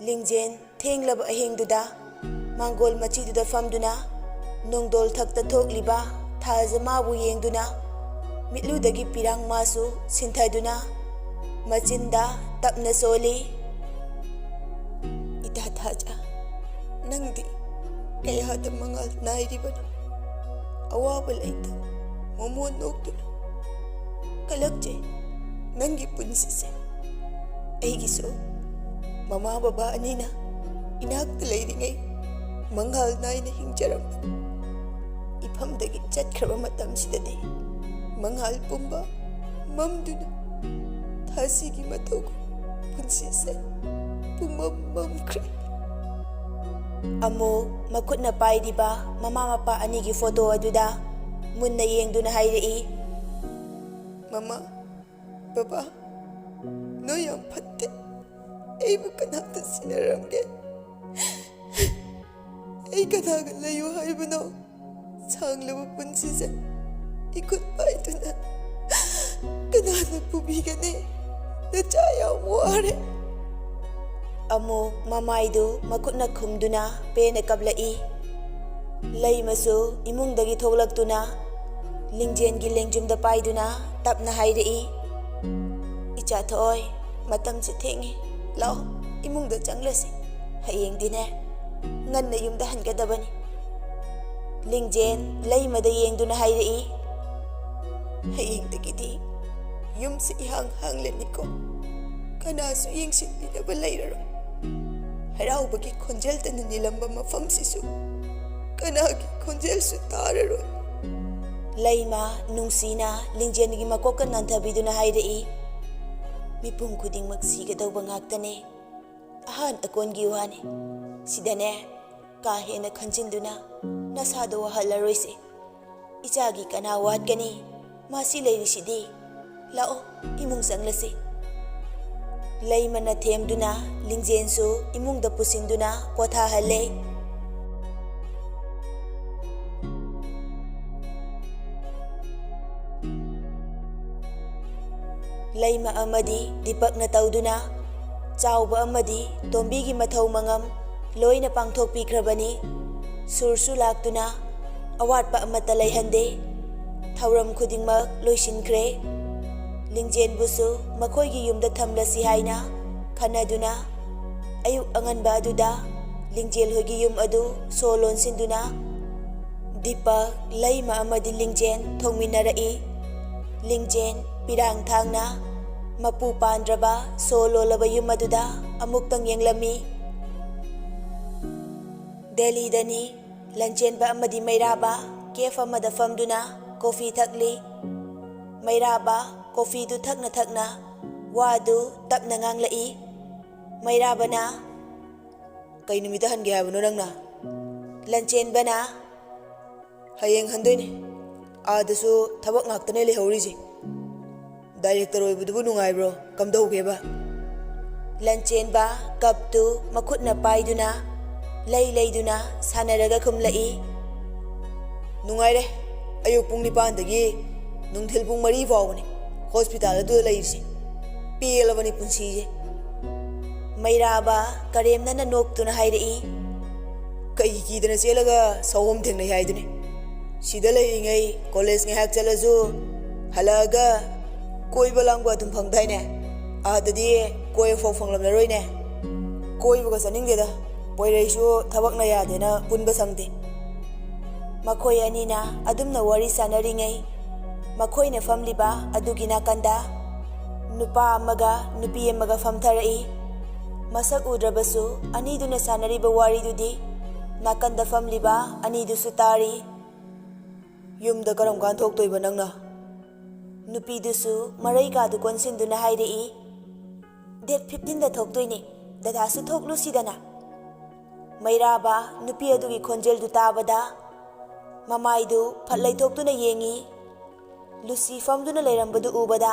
ꯂꯤꯡꯖꯦꯜ ꯊꯦꯡꯂꯕ ꯑꯍꯤꯡꯗꯨꯗ ꯃꯥꯡꯒꯣꯜ ꯃꯆꯤꯗꯨꯗ ꯐꯝꯗꯨꯅ ꯅꯣꯡꯗꯣꯜ ꯊꯛꯇ ꯊꯣꯛꯂꯤꯕ ꯊꯥꯖ ꯃꯥꯕꯨ ꯌꯦꯡꯗꯨꯅ ꯃꯤꯠꯂꯨꯗꯒꯤ ꯄꯤꯔꯥꯡ ꯃꯥꯁꯨ ꯁꯤꯟꯊꯗꯨꯅ ꯃꯆꯤꯟꯗ ꯇꯞꯅ ꯁꯣꯜꯂꯤ, "ꯏꯇꯥ ꯊꯥꯖ, ꯅꯪꯗꯤ ꯀꯌꯥꯗ ꯃꯉꯥꯜ ꯅꯥꯏꯔꯤꯕꯅꯣ? ꯑꯋꯥꯕ ꯂꯩꯇ ꯃꯣꯃꯣꯟ ꯅꯣꯛꯇꯨꯅ ꯀꯜꯂꯛꯆꯩ ꯅꯪꯒꯤ ꯄꯨꯟꯁꯤꯁꯦ꯫ ꯑꯩꯒꯤꯁꯨ ꯃꯃꯥ ꯕꯕꯥ ꯑꯅꯤꯅ ꯏꯅꯥꯛꯇ ꯂꯩꯔꯤꯉꯩ ꯃꯉꯥꯜ ꯅꯥꯏꯅ ꯍꯤꯡꯖꯔꯝꯕꯅꯤ꯫ ꯏꯐꯝꯗꯒꯤ ꯆꯠꯈ꯭ꯔꯕ ꯃꯇꯝꯁꯤꯗꯗꯤ ꯃꯉꯥꯜ ꯄꯨꯝꯕ ꯃꯝꯗꯨꯅ ꯊꯥꯁꯤꯒꯤ ꯃꯇꯧꯒꯨꯝ ꯄꯨꯟꯁꯤꯁꯦ ꯄꯨꯝꯃꯝ ꯃꯝꯈ꯭ꯔꯦ꯫ ꯑꯃꯨꯛ ꯃꯈꯨꯠꯅ ꯄꯥꯏꯔꯤꯕ ꯃꯃꯥ ꯃꯄꯥ ꯑꯅꯤꯒꯤ ꯐꯣꯇꯣ ꯑꯗꯨꯗ ꯃꯨꯟꯅ ꯌꯦꯡꯗꯨꯅ ꯍꯥꯏꯔꯛꯏ, "ꯃꯃꯥ, ꯕꯕꯥ, ꯅꯣꯏ ꯌꯥꯝ ꯐꯠꯇꯦ꯫ ꯑꯩꯕꯨ ꯀꯅꯥꯇ ꯁꯤꯟꯅꯔꯝꯒꯦ? ꯑꯩ ꯀꯅꯥꯒ ꯂꯩꯌꯨ ꯍꯥꯏꯕꯅꯣ? ꯁꯥꯡꯂꯕ ꯄꯨꯟꯁꯤꯁꯦ ꯏꯈꯨꯠ ꯄꯥꯏꯗꯨꯅ ꯀꯅꯥꯅ ꯄꯨꯕꯤꯒꯅꯤ? ꯅꯆꯥ ꯌꯥꯝ ꯋꯥꯔꯦ"꯫ ꯑꯃꯨꯛ ꯃꯃꯥꯏꯗꯨ ꯃꯈꯨꯠꯅ ꯈꯨꯝꯗꯨꯅ ꯄꯦꯟꯅ ꯀꯞꯂꯛꯏ꯫ ꯂꯩꯃꯁꯨ ꯏꯃꯨꯡꯗꯒꯤ ꯊꯣꯛꯂꯛꯇꯨꯅ ꯂꯤꯡꯖꯦꯟꯒꯤ ꯂꯦꯡꯖꯨꯝꯗ ꯄꯥꯏꯗꯨꯅ ꯇꯞꯅ ꯍꯥꯏꯔꯛꯏ, "ꯏꯆꯥ ꯊꯣꯏ, ꯃꯇꯝꯁꯦ ꯊꯦꯡꯉꯤ꯫ ꯂꯥꯛꯑꯣ, ꯏꯃꯨꯡꯗ ꯆꯪꯂꯁꯤ꯫ ꯍꯌꯦꯡꯗꯤꯅꯦ, ꯉꯟꯅ ꯌꯨꯝꯗ ꯍꯟꯒꯗꯕꯅꯤ"꯫ ꯂꯤꯡꯖꯦꯟ ꯂꯩꯃꯗ ꯌꯦꯡꯗꯨꯅ ꯍꯥꯏꯔꯛꯏ, "ꯍꯌꯦꯡꯗꯒꯤꯗꯤ ꯌꯨꯝꯁꯤ ꯏꯍꯥꯡ ꯍꯥꯡꯂꯅꯤꯀꯣ꯫ ꯀꯅꯥꯁꯨ ꯌꯦꯡꯁꯤꯟꯕꯤꯅꯕ ꯂꯩꯔꯔꯣꯏ꯫ ꯍꯔꯥꯎꯕꯒꯤ ꯈꯣꯟꯖꯦꯜꯇꯅ ꯅꯤꯜꯂꯝꯕ ꯃꯐꯝꯁꯤꯁꯨ ꯀꯅꯥꯒꯤ ꯈꯣꯟꯖꯦꯜꯁꯨ ꯇꯥꯔꯔꯣꯏ"꯫ ꯂꯩꯃ ꯅꯨꯡꯁꯤꯅ ꯂꯤꯡꯖꯦꯟꯒꯤ ꯃꯀꯣꯛꯇ ꯅꯥꯟꯊꯕꯤꯗꯨꯅ ꯍꯥꯏꯔꯛꯏ, "ꯃꯤꯄꯨꯝ ꯈꯨꯗꯤꯡꯃꯛ ꯁꯤꯒꯗꯧꯕ ꯉꯥꯛꯇꯅꯦ꯫ ꯑꯍꯥꯟ ꯑꯀꯣꯟꯒꯤ ꯋꯥꯅꯤ꯫ ꯁꯤꯗꯅꯦ, ꯀꯥ ꯍꯦꯟꯅ ꯈꯟꯖꯤꯟꯗꯨꯅ ꯅꯁꯥꯗꯣ ꯋꯥꯍꯜꯂꯔꯣꯏꯁꯦ꯫ ꯏꯆꯥꯒꯤ ꯀꯅꯥ ꯋꯥꯠꯀꯅꯤ? ꯃꯥꯁꯤ ꯂꯩꯔꯤꯁꯤꯗꯤ꯫ ꯂꯥꯛꯑꯣ, ꯏꯃꯨꯡ ꯆꯪꯂꯁꯤ"꯫ ꯂꯩꯃꯅ ꯊꯦꯝꯗꯨꯅ ꯂꯤꯡꯖꯦꯟꯁꯨ ꯏꯃꯨꯡꯗ ꯄꯨꯁꯤꯟꯗꯨꯅ ꯄꯣꯊꯥꯍꯜꯂꯦ꯫ ꯂꯩꯃ ꯑꯃꯗꯤ ꯗꯤꯄꯛꯅ ꯇꯧꯗꯨꯅ ꯆꯥꯎꯕ ꯑꯃꯗꯤ ꯇꯣꯝꯕꯤꯒꯤ ꯃꯊꯧ ꯃꯉꯝ ꯂꯣꯏꯅ ꯄꯥꯡꯊꯣꯛꯄꯤꯈ꯭ꯔꯕꯅꯤ꯫ ꯁꯨꯔꯁꯨ ꯂꯥꯛꯇꯨꯅ ꯑꯋꯥꯠꯄ ꯑꯃꯠꯇ ꯂꯩꯍꯟꯗꯦ꯫ ꯊꯧꯔꯝ ꯈꯨꯗꯤꯡꯃꯛ ꯂꯣꯏꯁꯤꯟꯈ꯭ꯔꯦ꯫ ꯂꯤꯡꯖꯦꯟꯕꯨꯁꯨ ꯃꯈꯣꯏꯒꯤ ꯌꯨꯝꯗ ꯊꯝꯂꯁꯤ ꯍꯥꯏꯅ ꯈꯟꯅꯗꯨꯅ ꯑꯌꯨꯛ ꯑꯉꯟꯕ ꯑꯗꯨꯗ ꯂꯤꯡꯖꯦꯜ ꯍꯣꯏꯒꯤ ꯌꯨꯝ ꯑꯗꯨ ꯁꯣ ꯂꯣꯟꯁꯤꯟꯗꯨꯅ ꯗꯤꯄꯛ, ꯂꯩꯃ ꯑꯃꯗꯤ ꯂꯤꯡꯖꯦꯟ ꯊꯣꯡꯃꯤꯟꯅꯔꯛꯏ꯫ ꯂꯤꯡꯖꯦꯟ ꯄꯤꯔꯥꯡ ꯊꯥꯡꯅ ꯃꯄꯨ ꯄꯥꯟꯗ꯭ꯔꯕ ꯁꯣ ꯂꯣꯜꯂꯕ ꯌꯨꯝ ꯑꯗꯨꯗ ꯑꯃꯨꯛꯇꯪ ꯌꯦꯡꯂꯝꯃꯤ꯫ ꯗꯦꯜꯂꯤꯗꯅꯤ꯫ ꯂꯟꯆꯦꯟꯕ ꯑꯃꯗꯤ ꯃꯩꯔꯥꯕ ꯀꯦꯐ ꯑꯃꯗ ꯐꯝꯗꯨꯅ ꯀꯣꯐꯤ ꯊꯛꯂꯤ꯫ ꯃꯩꯔꯥꯕ ꯀꯣꯐꯤꯗꯨ ꯊꯛꯅ ꯊꯛꯅ ꯋꯥꯗꯨ ꯇꯞꯅ ꯉꯥꯡꯂꯛꯏ꯫ ꯃꯩꯔꯥꯕꯅ, "ꯀꯩ ꯅꯨꯃꯤꯠꯇ ꯍꯟꯒꯦ ꯍꯥꯏꯕꯅꯣ ꯅꯪꯅ?" ꯂꯟꯆꯦꯟꯕꯅ, "ꯍꯌꯦꯡ ꯍꯟꯗꯣꯏꯅꯦ꯫ ꯑꯥꯗꯁꯨ ꯊꯕꯛ ꯉꯥꯛꯇꯅꯦ ꯂꯩꯍꯧꯔꯤꯁꯦ꯫ ꯗꯥꯏꯔꯦꯛꯇꯔ ꯑꯣꯏꯕꯗꯨꯕꯨ ꯅꯨꯡꯉꯥꯏꯕ꯭ꯔꯣ? ꯀꯝꯗꯧꯒꯦꯕ?" ꯂꯟꯆꯦꯟꯕ ꯀꯞꯇꯨ ꯃꯈꯨꯠꯅ ꯄꯥꯏꯗꯨꯅ, ꯂꯩ ꯂꯩꯗꯨꯅ ꯁꯥꯟꯅꯔꯒ ꯈꯨꯝꯂꯛꯏ꯫ "ꯅꯨꯡꯉꯥꯏꯔꯦ꯫ ꯑꯌꯨꯛ ꯄꯨꯡ ꯅꯤꯄꯥꯟꯗꯒꯤ ꯅꯨꯡꯊꯤꯜ ꯄꯨꯡ ꯃꯔꯤ ꯐꯥꯎꯕꯅꯤ ꯍꯣꯁꯄꯤꯇꯥꯜ ꯑꯗꯨꯗ ꯂꯩꯔꯤꯁꯦ꯫ ꯄꯦꯜꯂꯕꯅꯤ ꯄꯨꯟꯁꯤꯁꯦ꯫" ꯃꯩꯔꯥꯕ ꯀꯔꯦꯝꯅꯅ ꯅꯣꯛꯇꯨꯅ ꯍꯥꯏꯔꯛꯏ꯫ "ꯀꯩꯒꯤ ꯀꯤꯗꯅ ꯆꯦꯜꯂꯒ ꯁꯑꯣꯝ ꯊꯦꯡꯅꯩ ꯍꯥꯏꯗꯨꯅꯤ? ꯁꯤꯗ ꯂꯩꯔꯤꯉꯩ ꯀꯣꯂꯦꯖ ꯉꯥꯏꯍꯥꯛ ꯆꯠꯂꯁꯨ ꯍꯜꯂꯛꯑꯒ ꯀꯣꯏꯕ ꯂꯥꯡꯕ ꯑꯗꯨꯝ ꯐꯪꯗꯥꯏꯅꯦ? ꯑꯥꯗꯗꯤ ꯀꯣꯏꯕ ꯐꯥꯎ ꯐꯪꯂꯝꯂꯔꯣꯏꯅꯦ꯫ ꯀꯣꯏꯕꯒ ꯆꯠꯅꯤꯡꯗꯦꯗ, ꯄꯣꯏꯔꯩꯁꯨ ꯊꯕꯛꯅ ꯌꯥꯗꯦꯅ ꯄꯨꯟꯕ ꯁꯪꯗꯦ꯫" ꯃꯈꯣꯏ ꯑꯅꯤꯅ ꯑꯗꯨꯝꯅ ꯋꯥꯔꯤ ꯁꯥꯟꯅꯔꯤꯉꯩ, ꯃꯈꯣꯏꯅ ꯐꯝꯂꯤꯕ ꯑꯗꯨꯒꯤ ꯅꯥꯀꯟꯗ ꯅꯨꯄꯥ ꯑꯃꯒ ꯅꯨꯄꯤ ꯑꯃꯒ ꯐꯝꯊꯔꯛꯏ꯫ ꯃꯁꯛ ꯎꯗ꯭ꯔꯕꯁꯨ ꯑꯅꯤꯗꯨꯅ ꯁꯥꯟꯅꯔꯤꯕ ꯋꯥꯔꯤꯗꯨꯗꯤ ꯅꯥꯀꯟꯗ ꯐꯝꯂꯤꯕ ꯑꯅꯤꯗꯨꯁꯨ ꯇꯥꯔꯤ꯫ "ꯌꯨꯝꯗ ꯀꯔꯝ ꯀꯥꯟ ꯊꯣꯛꯇꯣꯏꯕ ꯅꯪꯅ?" ꯅꯨꯄꯤꯗꯨꯁꯨ ꯃꯔꯩꯀꯥꯗꯨ ꯀꯣꯟꯁꯤꯟꯗꯨꯅ ꯍꯥꯏꯔꯛꯏ꯫ "ꯗꯦꯠ ꯐꯤꯐꯇꯤꯟꯗ ꯊꯣꯛꯇꯣꯏꯅꯦ꯫ ꯗꯗꯥꯁꯨ ꯊꯣꯛꯂꯨꯁꯤꯗꯅ꯫" ꯃꯩꯔꯥꯕ ꯅꯨꯄꯤ ꯑꯗꯨꯒꯤ ꯈꯣꯟꯖꯦꯜꯗꯨ ꯇꯥꯕꯗ ꯃꯃꯥꯏꯗꯨ ꯐꯠ ꯂꯩꯊꯣꯛꯇꯨꯅ ꯌꯦꯡꯉꯤ꯫ ꯂꯨꯁꯤ ꯐꯝꯗꯨꯅ ꯂꯩꯔꯝꯕꯗꯨ ꯎꯕꯗ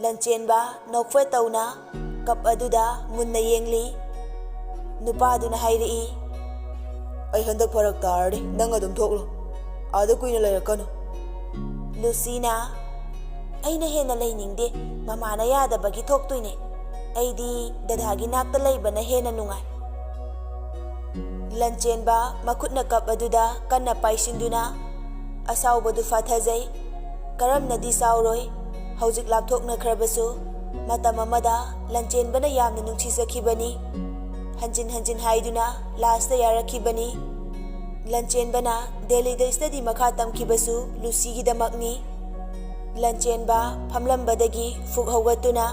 ꯂꯟꯆꯦꯟꯕ ꯅꯣꯛꯐꯦꯠ ꯇꯧꯅ ꯀꯞ ꯑꯗꯨꯗ ꯃꯨꯟꯅ ꯌꯦꯡꯂꯤ꯫ ꯅꯨꯄꯥꯗꯨꯅ ꯍꯥꯏꯔꯛꯏ, "ꯑꯩ ꯍꯟꯗꯛ ꯐꯔꯛ ꯇꯥꯔꯅꯤ, ꯅꯪ ꯑꯗꯨꯝ ꯊꯣꯛꯂꯣ, ꯑꯥꯗ ꯀꯨꯏꯅ ꯂꯩꯔꯛꯀꯅꯨ꯫" ꯂꯨꯁꯤꯅ, "ꯑꯩꯅ ꯍꯦꯟꯅ ꯂꯩꯅꯤꯡꯗꯦ, ꯃꯃꯥꯅ ꯌꯥꯗꯕꯒꯤ ꯊꯣꯛꯇꯣꯏꯅꯦ꯫ ꯑꯩꯗꯤ ꯗꯗꯥꯒꯤ ꯅꯥꯛꯇ ꯂꯩꯕꯅ ꯍꯦꯟꯅ ꯅꯨꯡꯉꯥꯏ꯫" ꯂꯟꯆꯦꯟꯕ ꯃꯈꯨꯠꯅ ꯀꯞ ꯑꯗꯨꯗ ꯀꯟꯅ ꯄꯥꯏꯁꯤꯟꯗꯨꯅ ꯑꯁꯥꯎꯕꯗꯨ ꯐꯥꯊꯖꯩ꯫ ꯀꯔꯝꯅꯗꯤ ꯁꯥꯎꯔꯣꯏ? ꯍꯧꯖꯤꯛ ꯂꯥꯞꯊꯣꯛꯅꯈ꯭ꯔꯕꯁꯨ ꯃꯇꯝ ꯑꯃꯗ ꯂꯟꯆꯦꯟꯕꯅ ꯌꯥꯝꯅ ꯅꯨꯡꯁꯤꯖꯈꯤꯕꯅꯤ꯫ ꯍꯟꯖꯤꯟ ꯍꯟꯖꯤꯟ ꯍꯥꯏꯗꯨꯅ ꯂꯥꯁꯇ ꯌꯥꯔꯛꯈꯤꯕꯅꯤ꯫ ꯂꯟꯆꯦꯟꯕꯅ ꯗꯦꯜꯂꯤꯗ ꯁ꯭ꯇꯗꯤ ꯃꯈꯥ ꯇꯝꯈꯤꯕꯁꯨ ꯂꯨꯁꯤꯒꯤꯗꯃꯛꯅꯤ꯫ ꯂꯟꯆꯦꯟꯕ ꯐꯝꯂꯝꯕꯗꯒꯤ ꯐꯨꯛ ꯍꯧꯒꯠꯇꯨꯅ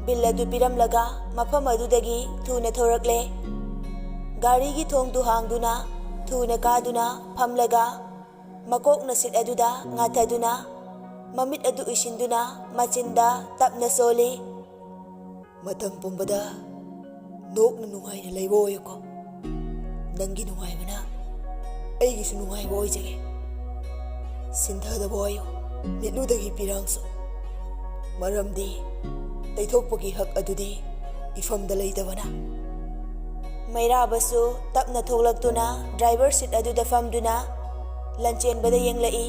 ꯕꯤꯜ ꯑꯗꯨ ꯄꯤꯔꯝꯂꯒ ꯃꯐꯝ ꯑꯗꯨꯗꯒꯤ ꯊꯨꯅ ꯊꯣꯔꯛꯂꯦ꯫ ꯒꯥꯔꯤꯒꯤ ꯊꯣꯡꯗꯨ ꯍꯥꯡꯗꯨꯅ ꯊꯨꯅ ꯀꯥꯗꯨꯅ ꯐꯝꯂꯒ ꯃꯀꯣꯛꯅ ꯁꯤꯠ ꯑꯗꯨꯗ ꯉꯥꯊꯗꯨꯅ ꯃꯃꯤꯠ ꯑꯗꯨ ꯎꯏꯁꯤꯟꯗꯨꯅ ꯃꯆꯤꯟꯗ ꯇꯞꯅ ꯁꯣꯜꯂꯤ꯫ "ꯃꯇꯝ ꯄꯨꯝꯕꯗ ꯅꯣꯛꯅ ꯅꯨꯡꯉꯥꯏꯅ ꯂꯩꯕ ꯑꯣꯏꯌꯨꯀꯣ꯫ ꯅꯪꯒꯤ ꯅꯨꯡꯉꯥꯏꯕꯅ ꯑꯩꯒꯤꯁꯨ ꯅꯨꯡꯉꯥꯏꯕ ꯑꯣꯏꯖꯒꯦ꯫ ꯁꯤꯟꯊꯗꯕ ꯑꯣꯏꯌꯨ, ꯃꯤꯠꯂꯨꯗꯒꯤ ꯄꯤꯔꯥꯡꯁꯨ꯫ ꯃꯔꯝꯗꯤ ꯇꯩꯊꯣꯛꯄꯒꯤ ꯍꯛ ꯑꯗꯨꯗꯤ ꯏꯐꯝꯗ ꯂꯩꯇꯕꯅ꯫ ꯃꯩꯔꯥꯕꯁꯨ ꯇꯞꯅ ꯊꯣꯛꯂꯛꯇꯨꯅ ꯗ꯭ꯔꯥꯏꯚꯔ ꯁꯤꯠ ꯑꯗꯨꯗ ꯐꯝꯗꯨꯅ ꯂꯟꯆꯦꯟꯕꯗ ꯌꯦꯡꯂꯛꯏ꯫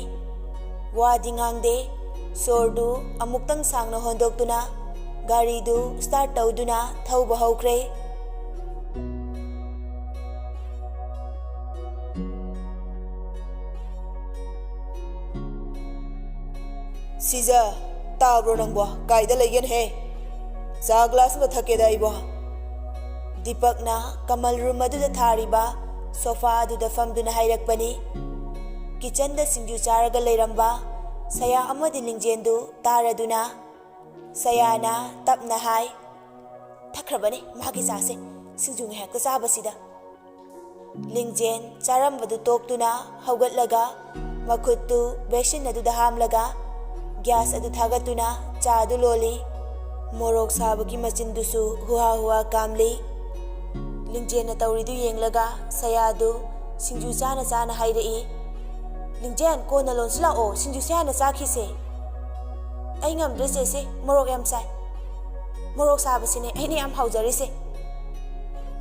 ꯋꯥꯗꯤ ꯉꯥꯡꯗꯦ꯫ ꯁꯣꯔꯗꯨ ꯑꯃꯨꯛꯇꯪ ꯁꯥꯡꯅ ꯍꯣꯟꯗꯣꯛꯇꯨꯅ ꯒꯥꯔꯤꯗꯨ ꯁ꯭ꯇꯥꯔꯠ ꯇꯧꯗꯨꯅ ꯊꯧꯕ ꯍꯧꯈ꯭ꯔꯦ꯫ ꯁꯤꯖ, ꯇꯥꯕ꯭ꯔꯣ ꯅꯪꯕꯣ? ꯀꯥꯏꯗ ꯂꯩꯒꯦꯅꯍꯦ? ꯆꯥ ꯒ꯭ꯂꯥꯁ ꯑꯃ ꯊꯛꯀꯦꯗ ꯑꯩꯕꯣ꯫ ꯗꯤꯄꯛꯅ ꯀꯃꯜ ꯔꯨꯝ ꯑꯗꯨꯗ ꯊꯥꯔꯤꯕ ꯁꯣꯐꯥ ꯑꯗꯨꯗ ꯐꯝꯗꯨꯅ ꯍꯥꯏꯔꯛꯄꯅꯤ꯫ ꯀꯤꯆꯟꯗ ꯁꯤꯡꯖꯨ ꯆꯥꯔꯒ ꯂꯩꯔꯝꯕ ꯁꯌꯥ ꯑꯃꯗꯤ ꯂꯤꯡꯖꯦꯟꯗꯨ ꯇꯥꯔꯗꯨꯅ ꯁꯌꯥꯅ ꯇꯞꯅ ꯍꯥꯏ, "ꯊꯛꯈ꯭ꯔꯕꯅꯤ ꯃꯥꯒꯤ ꯆꯥꯁꯦ, ꯁꯤꯡꯖꯨ ꯉꯥꯏꯍꯥꯛꯇ ꯆꯥꯕꯁꯤꯗ"꯫ ꯂꯤꯡꯖꯦꯟ ꯆꯥꯔꯝꯕꯗꯨ ꯇꯣꯛꯇꯨꯅ ꯍꯧꯒꯠꯂꯒ ꯃꯈꯨꯠꯇꯨ ꯕꯦꯁꯤꯟ ꯑꯗꯨꯗ ꯍꯥꯝꯂꯒ ꯒ꯭ꯌꯥꯁ ꯑꯗꯨ ꯊꯥꯒꯠꯇꯨꯅ ꯆꯥꯗꯨ ꯂꯣꯜꯂꯤ꯫ ꯃꯣꯔꯣꯛ ꯁꯥꯕꯒꯤ ꯃꯆꯤꯟꯗꯨꯁꯨ ꯍꯨꯍꯥ ꯍꯨꯍꯥ ꯀꯥꯝꯂꯤ꯫ ꯂꯤꯡꯖꯦꯟꯅ ꯇꯧꯔꯤꯗꯨ ꯌꯦꯡꯂꯒ ꯁꯌꯥꯗꯨ ꯁꯤꯡꯖꯨ ꯆꯥꯅ ꯆꯥꯅ ꯍꯥꯏꯔꯛꯏ, "ꯂꯤꯡꯖꯦꯟ, ꯀꯣꯟꯅ ꯂꯣꯟꯁꯤꯜꯂꯛꯑꯣ, ꯁꯤꯡꯖꯨꯁꯦ ꯍꯥꯟꯅ ꯆꯥꯈꯤꯁꯦ"꯫ "ꯑꯩ ꯉꯝꯗ꯭ꯔꯦ ꯆꯦꯁꯤ, ꯃꯣꯔꯣꯛ ꯌꯥꯝ ꯁꯥꯏ꯫ ꯃꯣꯔꯣꯛ ꯁꯥꯕꯁꯤꯅꯦ ꯑꯩꯅ ꯌꯥꯝ ꯍꯥꯎꯖꯔꯤꯁꯦ"꯫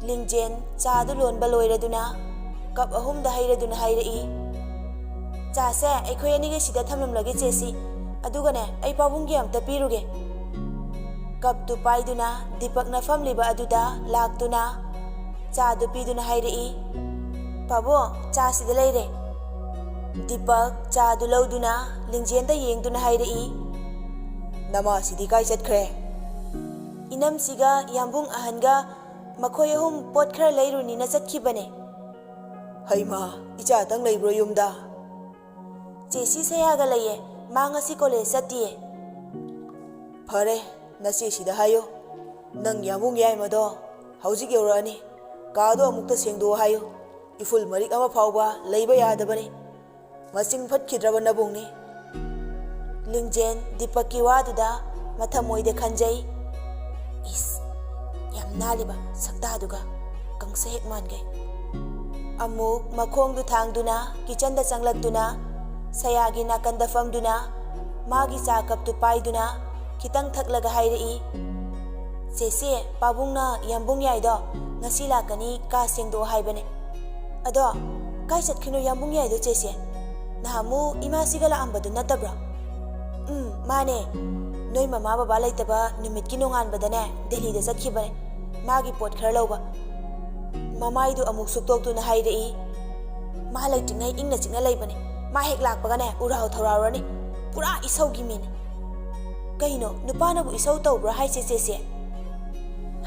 ꯂꯤꯡꯖꯦꯟ ꯆꯥꯗꯨ ꯂꯣꯟꯕ ꯂꯣꯏꯔꯗꯨꯅ ꯀꯞ ꯑꯍꯨꯝꯗ ꯍꯩꯔꯗꯨꯅ ꯍꯥꯏꯔꯛꯏ, "ꯆꯥꯁꯦ ꯑꯩꯈꯣꯏ ꯑꯅꯤꯒꯤ ꯁꯤꯗ ꯊꯝꯂꯝꯂꯒꯦ ꯆꯦꯁꯤ, ꯑꯗꯨꯒꯅꯦ ꯑꯩ ꯄꯥꯕꯨꯡꯒꯤ ꯑꯝꯇ ꯄꯤꯔꯨꯒꯦ"꯫ ꯀꯞꯇꯨ ꯄꯥꯏꯗꯨꯅ ꯗꯤꯄꯛꯅ ꯐꯝꯂꯤꯕ ꯑꯗꯨꯗ ꯂꯥꯛꯇꯨꯅ ꯆꯥꯗꯨ ꯄꯤꯗꯨꯅ ꯍꯥꯏꯔꯛꯏ, "ꯄꯥꯕꯨꯡ, ꯆꯥ ꯁꯤꯗ ꯂꯩꯔꯦ"꯫ ꯗꯤꯄꯛ ꯆꯥꯗꯨ ꯂꯧꯗꯨꯅ ꯂꯤꯡꯖꯦꯟꯗ ꯌꯦꯡꯗꯨꯅ ꯍꯥꯏꯔꯛꯏ, "ꯅꯃꯥꯁꯤꯗꯤ ꯀꯥꯏ ꯆꯠꯈ꯭ꯔꯦ?" "ꯏꯅꯝꯁꯤꯒ ꯌꯥꯝꯕꯨꯡ ꯑꯍꯟꯒ ꯃꯈꯣꯏ ꯑꯍꯨꯝ ꯄꯣꯠ ꯈꯔ ꯂꯩꯔꯨꯅꯤꯅ ꯆꯠꯈꯤꯕꯅꯦ"꯫ "ꯍꯩꯃꯥ, ꯏꯆꯥꯇꯪ ꯂꯩꯕ꯭ꯔꯣ ꯌꯨꯝꯗ?" "ꯆꯦꯁꯤ ꯁꯌꯥꯒ ꯂꯩꯌꯦ, ꯃꯥ ꯉꯁꯤ ꯀꯣꯂꯦꯖ ꯆꯠꯇꯤꯌꯦ"꯫ "ꯐꯔꯦ, ꯅꯆꯦꯁꯤꯗ ꯍꯥꯏꯌꯨ, ꯅꯪ ꯌꯥꯝꯕꯨꯡ ꯌꯥꯏꯃꯗꯣ ꯍꯧꯖꯤꯛ ꯌꯧꯔꯛꯑꯅꯤ, ꯀꯥꯗꯣ ꯑꯃꯨꯛꯇ ꯁꯦꯡꯗꯣꯛꯑꯣ ꯍꯥꯏꯌꯨ꯫ ꯏꯐꯨꯜ ꯃꯔꯤꯛ ꯑꯃ ꯐꯥꯎꯕ ꯂꯩꯕ ꯌꯥꯗꯕꯅꯤ꯫ ꯃꯆꯤꯡ ꯐꯠꯈꯤꯗ꯭ꯔꯕ ꯅꯕꯨꯡꯅꯤ"꯫ ꯂꯤꯡꯖꯦꯟ ꯗꯤꯄꯛꯀꯤ ꯋꯥꯗꯨꯗ ꯃꯊꯃꯣꯏꯗ ꯈꯟꯖꯩ, "ꯏꯁ, ꯌꯥꯝ ꯅꯥꯜꯂꯤꯕ ꯁꯛꯇꯥꯗꯨꯒ ꯀꯪꯁ ꯍꯦꯛ ꯃꯥꯟꯒꯩ꯫ ꯑꯃꯨꯛ ꯃꯈꯣꯡꯗꯨ ꯊꯥꯡꯗꯨꯅ ꯀꯤꯆꯟꯗ ꯆꯪꯂꯛꯇꯨꯅ ꯁꯌꯥꯒꯤ ꯅꯥꯀꯟꯗ ꯐꯝꯗꯨꯅ ꯃꯥꯒꯤ ꯆꯥ ꯀꯞꯇꯨ ꯄꯥꯏꯗꯨꯅ ꯈꯤꯇꯪ ꯊꯛꯂꯒ ꯍꯥꯏꯔꯛꯏ, "ꯆꯦꯆꯦ, ꯄꯥꯕꯨꯡꯅ ꯌꯥꯝꯕꯨꯡ ꯌꯥꯏꯗꯣ ꯉꯁꯤ ꯂꯥꯛꯀꯅꯤ, ꯀꯥ ꯁꯦꯡꯗꯣꯛꯑꯣ ꯍꯥꯏꯕꯅꯦ꯫ ꯑꯗꯣ ꯀꯥꯏ ꯆꯠꯈꯤꯅꯣ ꯌꯥꯝꯕꯨꯡ ꯌꯥꯏꯗꯣ ꯆꯦꯆꯦ? ꯅꯍꯥꯟꯃꯨꯛ ꯏꯃꯥꯁꯤꯒ ꯂꯥꯛꯑꯝꯕꯗꯨ ꯅꯠꯇꯕ꯭ꯔꯣ?" "ꯎꯝ, ꯃꯥꯅꯦ꯫ ꯅꯣꯏ ꯃꯃꯥ ꯕꯕꯥ ꯂꯩꯇꯕ ꯅꯨꯃꯤꯠꯀꯤ ꯅꯣꯡꯉꯥꯟꯕꯗꯅꯦ ꯗꯦꯜꯂꯤꯗ ꯆꯠꯈꯤꯕꯅꯦ, ꯃꯥꯒꯤ ꯄꯣꯠ ꯈꯔ ꯂꯧꯕ꯫" ꯃꯃꯥꯏꯗꯨ ꯑꯃꯨꯛ ꯁꯨꯛꯇꯣꯛꯇꯨꯅ ꯍꯥꯏꯔꯛꯏ, "ꯃꯥ ꯂꯩꯇ꯭ꯔꯤꯉꯩ ꯏꯪꯅ ꯆꯤꯛꯅ ꯂꯩꯕꯅꯦ꯫ ꯃꯥ ꯍꯦꯛ ꯂꯥꯛꯄꯒꯅꯦ ꯎꯔꯥꯎ ꯊꯧꯔꯥꯎꯔꯅꯤ꯫ ꯄꯨꯔꯥ ꯏꯁꯧꯒꯤ ꯃꯤꯅꯦ꯫" "ꯀꯩꯅꯣ, ꯅꯨꯄꯥꯅꯕꯨ ꯏꯁꯧ ꯇꯧꯕ꯭ꯔꯥ ꯍꯥꯏꯁꯦ ꯆꯦꯆꯦ?"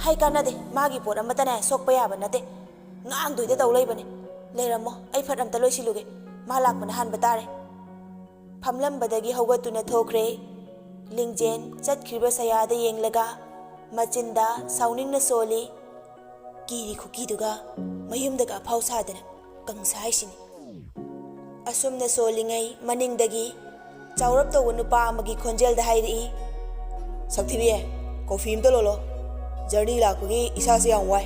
"ꯍꯥꯏ ꯀꯥꯟꯅꯗꯦ, ꯃꯥꯒꯤ ꯄꯣꯠ ꯑꯃꯠꯇꯅꯦ ꯁꯣꯛꯄ ꯌꯥꯕ ꯅꯠꯇꯦ꯫ ꯉꯥꯡꯗꯣꯏꯗ ꯇꯧ ꯂꯩꯕꯅꯦ꯫ ꯂꯩꯔꯝꯃꯣ, ꯑꯩ ꯐꯠ ꯑꯝꯇ ꯂꯣꯏꯁꯤꯜꯂꯨꯒꯦ꯫ ꯃꯥ ꯂꯥꯛꯄꯅ ꯍꯥꯟꯕ ꯇꯥꯔꯦ꯫" ꯐꯝꯂꯝꯕꯗꯒꯤ ꯍꯧꯒꯠꯇꯨꯅ ꯊꯣꯛꯈ꯭ꯔꯦ꯫ ꯂꯤꯡꯖꯦꯟ ꯆꯠꯈ꯭ꯔꯤꯕ ꯁꯌꯥꯗ ꯌꯦꯡꯂꯒ ꯃꯆꯤꯟꯗ ꯁꯥꯎꯅꯤꯡꯅ ꯁꯣꯜꯂꯤ꯫ ꯀꯤꯔꯤ ꯈꯨꯀꯤꯗꯨꯒ ꯃꯌꯨꯝꯗꯒ ꯑꯐꯥꯎ ꯁꯥꯗꯅ ꯀꯪꯁꯥ ꯍꯥꯏꯁꯤꯅꯤ꯫ ꯑꯁꯨꯝꯅ ꯁꯣꯜꯂꯤꯉꯩ ꯃꯅꯤꯡꯗꯒꯤ ꯆꯥꯎꯔꯞ ꯇꯧꯕ ꯅꯨꯄꯥ ꯑꯃꯒꯤ ꯈꯣꯟꯖꯦꯜꯗ ꯍꯥꯏꯔꯛꯏ, "ꯁꯛꯊꯤꯕꯤ, ꯀꯣꯐꯤ ꯑꯝꯇ ꯂꯣꯜꯂꯣ꯫ ꯖꯔꯅꯤ ꯂꯥꯛꯄꯒꯤ ꯏꯁꯥꯁꯦ ꯌꯥꯝ ꯋꯥꯏ꯫"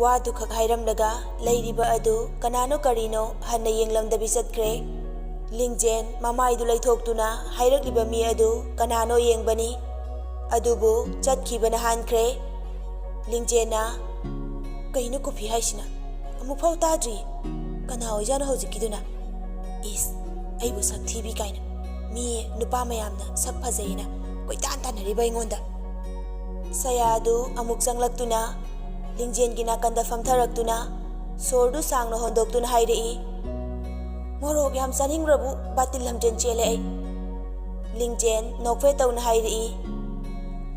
ꯋꯥꯗꯨꯈꯛ ꯍꯥꯏꯔꯝꯂꯒ ꯂꯩꯔꯤꯕ ꯑꯗꯨ ꯀꯅꯥꯅꯣ ꯀꯔꯤꯅꯣ ꯍꯟꯅ ꯌꯦꯡꯂꯝꯗꯕꯤ ꯆꯠꯈ꯭ꯔꯦ꯫ ꯂꯤꯡꯖꯦꯟ ꯃꯃꯥꯏꯗꯨ ꯂꯩꯊꯣꯛꯇꯨꯅ ꯍꯥꯏꯔꯛꯂꯤꯕ ꯃꯤ ꯑꯗꯨ ꯀꯅꯥꯅꯣ ꯌꯦꯡꯕꯅꯤ꯫ ꯑꯗꯨꯕꯨ ꯆꯠꯈꯤꯕꯅ ꯍꯥꯟꯈ꯭ꯔꯦ꯫ ꯂꯤꯡꯖꯦꯟꯅ, "ꯀꯩꯅꯣ ꯀꯣꯐꯤ ꯍꯥꯏꯁꯤꯅ? ꯑꯃꯨꯛꯐꯥꯎ ꯇꯥꯗ꯭ꯔꯤ꯫ ꯀꯅꯥ ꯑꯣꯏꯖꯥꯠꯅꯣ ꯍꯧꯖꯤꯛꯀꯤꯗꯨꯅ? ꯏꯁ, ꯑꯩꯕꯨ ꯁꯛ ꯊꯤꯕꯤ ꯀꯥꯏꯅ ꯃꯤ ꯅꯨꯄꯥ ꯃꯌꯥꯝꯅ ꯁꯛ ꯐꯖꯩꯅ ꯀꯣꯏꯇꯥꯟ ꯇꯥꯟꯅꯔꯤꯕ ꯑꯩꯉꯣꯟꯗ?" ꯁꯌꯥꯗꯨ ꯑꯃꯨꯛ ꯆꯪꯂꯛꯇꯨꯅ ꯂꯤꯡꯖꯦꯟꯒꯤ ꯅꯥꯀꯟꯗ ꯐꯝꯊꯔꯛꯇꯨꯅ ꯁꯣꯔꯗꯨ ꯁꯥꯡꯅ ꯍꯣꯟꯗꯣꯛꯇꯨꯅ ꯍꯥꯏꯔꯛꯏ, "ꯃꯣꯔꯣꯛ ꯌꯥꯝ ꯆꯥꯅꯤꯡꯕ꯭ꯔꯕꯨ ꯕꯥꯇꯤꯜ ꯂꯝꯖꯦꯟ ꯆꯦꯜꯂꯦ ꯑꯩ꯫" ꯂꯤꯡꯖꯦꯟ ꯅꯣꯛꯐꯦꯠ ꯇꯧꯅ ꯍꯥꯏꯔꯛꯏ,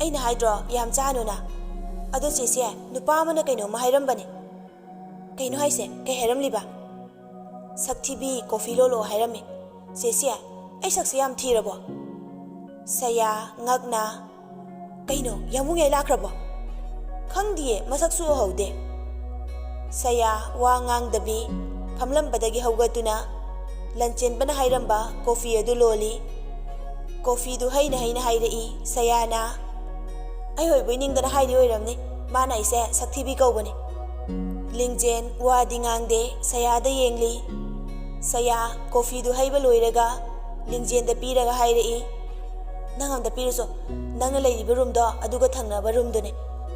"ꯑꯩꯅ ꯍꯥꯏꯗ꯭ꯔꯣ ꯌꯥꯝ ꯆꯥꯅꯨꯅ? ꯑꯗꯣ ꯆꯦꯆꯦ, ꯅꯨꯄꯥ ꯑꯃꯅ ꯀꯩꯅꯣꯝꯃ ꯍꯥꯏꯔꯝꯕꯅꯦ꯫" "ꯀꯩꯅꯣ ꯍꯥꯏꯁꯦ? ꯀꯩ ꯍꯥꯏꯔꯝꯂꯤꯕ?" "ꯁꯛꯊꯤꯕꯤ, ꯀꯣꯐꯤ ꯂꯣꯜꯂꯣ ꯍꯥꯏꯔꯝꯃꯦ꯫" "ꯆꯦꯆꯦ, ꯑꯩ ꯁꯛꯁꯦ ꯌꯥꯝ ꯊꯤꯔꯕꯣ?" ꯁꯌꯥ ꯉꯛꯅ, "ꯀꯩꯅꯣ, ꯌꯥꯝꯕꯨꯡ ꯌꯥꯏ ꯂꯥꯛꯈ꯭ꯔꯕꯣ? ꯈꯪꯗꯤꯌꯦ, ꯃꯁꯛꯁꯨ ꯎꯍꯧꯗꯦ꯫" ꯁꯌꯥ ꯋꯥ ꯉꯥꯡꯗꯕꯤ ꯐꯝꯂꯝꯕꯗꯒꯤ ꯍꯧꯒꯠꯇꯨꯅ ꯂꯟꯆꯦꯟꯕꯅ ꯍꯥꯏꯔꯝꯕ ꯀꯣꯐꯤ ꯑꯗꯨ ꯂꯣꯜꯂꯤ꯫ ꯀꯣꯐꯤꯗꯨ ꯍꯩꯅ ꯍꯩꯅ ꯍꯥꯏꯔꯛꯏ ꯁꯌꯥꯅ꯫ "ꯑꯩ ꯑꯣꯏꯕꯣꯏ ꯅꯤꯡꯗꯅ ꯍꯥꯏꯔꯤ ꯑꯣꯏꯔꯝꯅꯤ꯫ ꯃꯥꯅ ꯑꯩꯁꯦ ꯁꯛꯊꯤꯕꯤ ꯀꯧꯕꯅꯦ꯫ ꯂꯤꯡꯖꯦꯟ ꯋꯥꯗꯤ ꯉꯥꯡꯗꯦ, ꯁꯌꯥꯗ ꯌꯦꯡꯂꯤ꯫ ꯁꯌꯥ ꯀꯣꯐꯤꯗꯨ ꯍꯩꯕ ꯂꯣꯏꯔꯒ ꯂꯤꯡꯖꯦꯟꯗ ꯄꯤꯔꯒ ꯍꯥꯏꯔꯛꯏ, "ꯅꯪ ꯑꯝꯇ ꯄꯤꯔꯨꯆꯣ, ꯅꯪꯅ ꯂꯩꯔꯤꯕ ꯔꯨꯝꯗꯣ ꯑꯗꯨꯒ ꯊꯪꯅꯕ ꯔꯨꯝꯗꯨꯅꯦ꯫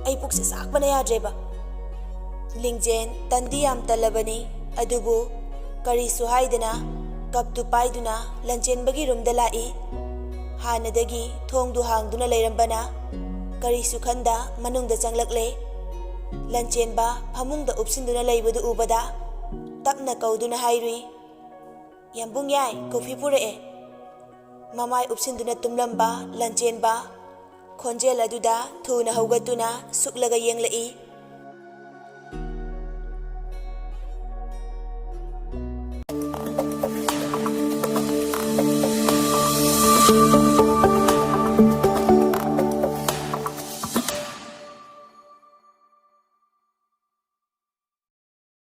ꯑꯩ ꯄꯨꯛꯁꯦ ꯆꯥꯛꯄꯅ ꯌꯥꯗ꯭ꯔꯦꯕ꯫" ꯂꯤꯡꯖꯦꯟ ꯇꯟꯗꯤ ꯌꯥꯝ ꯇꯜꯂꯕꯅꯤ, ꯑꯗꯨꯕꯨ ꯀꯔꯤꯁꯨ ꯍꯥꯏꯗꯅ ꯀꯞꯇꯨ ꯄꯥꯏꯗꯨꯅ ꯂꯟꯆꯦꯟꯕꯒꯤ ꯔꯨꯝꯗ ꯂꯥꯛꯏ꯫ ꯍꯥꯟꯅꯗꯒꯤ ꯊꯣꯡꯗꯨ ꯍꯥꯡꯗꯨꯅ ꯂꯩꯔꯝꯕꯅ ꯀꯔꯤꯁꯨ ꯈꯟꯗ ꯃꯅꯨꯡꯗ ꯆꯪꯂꯛꯂꯦ꯫ ꯂꯟꯆꯦꯟꯕ ꯐꯃꯨꯡꯗ ꯎꯞꯁꯤꯟꯗꯨꯅ ꯂꯩꯕꯗꯨ ꯎꯕꯗ ꯇꯞꯅ ꯀꯧꯗꯨꯅ ꯍꯥꯏꯔꯨꯏ, "ꯌꯥꯝꯕꯨꯡ ꯌꯥꯏ, ꯀꯣꯐꯤ ꯄꯨꯔꯛꯑꯦ꯫" ꯃꯃꯥꯏ ꯎꯞꯁꯤꯟꯗꯨꯅ ꯇꯨꯝꯂꯝꯕ ꯂꯟꯆꯦꯟꯕ ꯈꯣꯟꯖꯦꯜ ꯑꯗꯨꯗ ꯊꯨꯅ ꯍꯧꯒꯠꯇꯨꯅ ꯁꯨꯛꯂꯒ ꯌꯦꯡꯂꯛꯏ꯫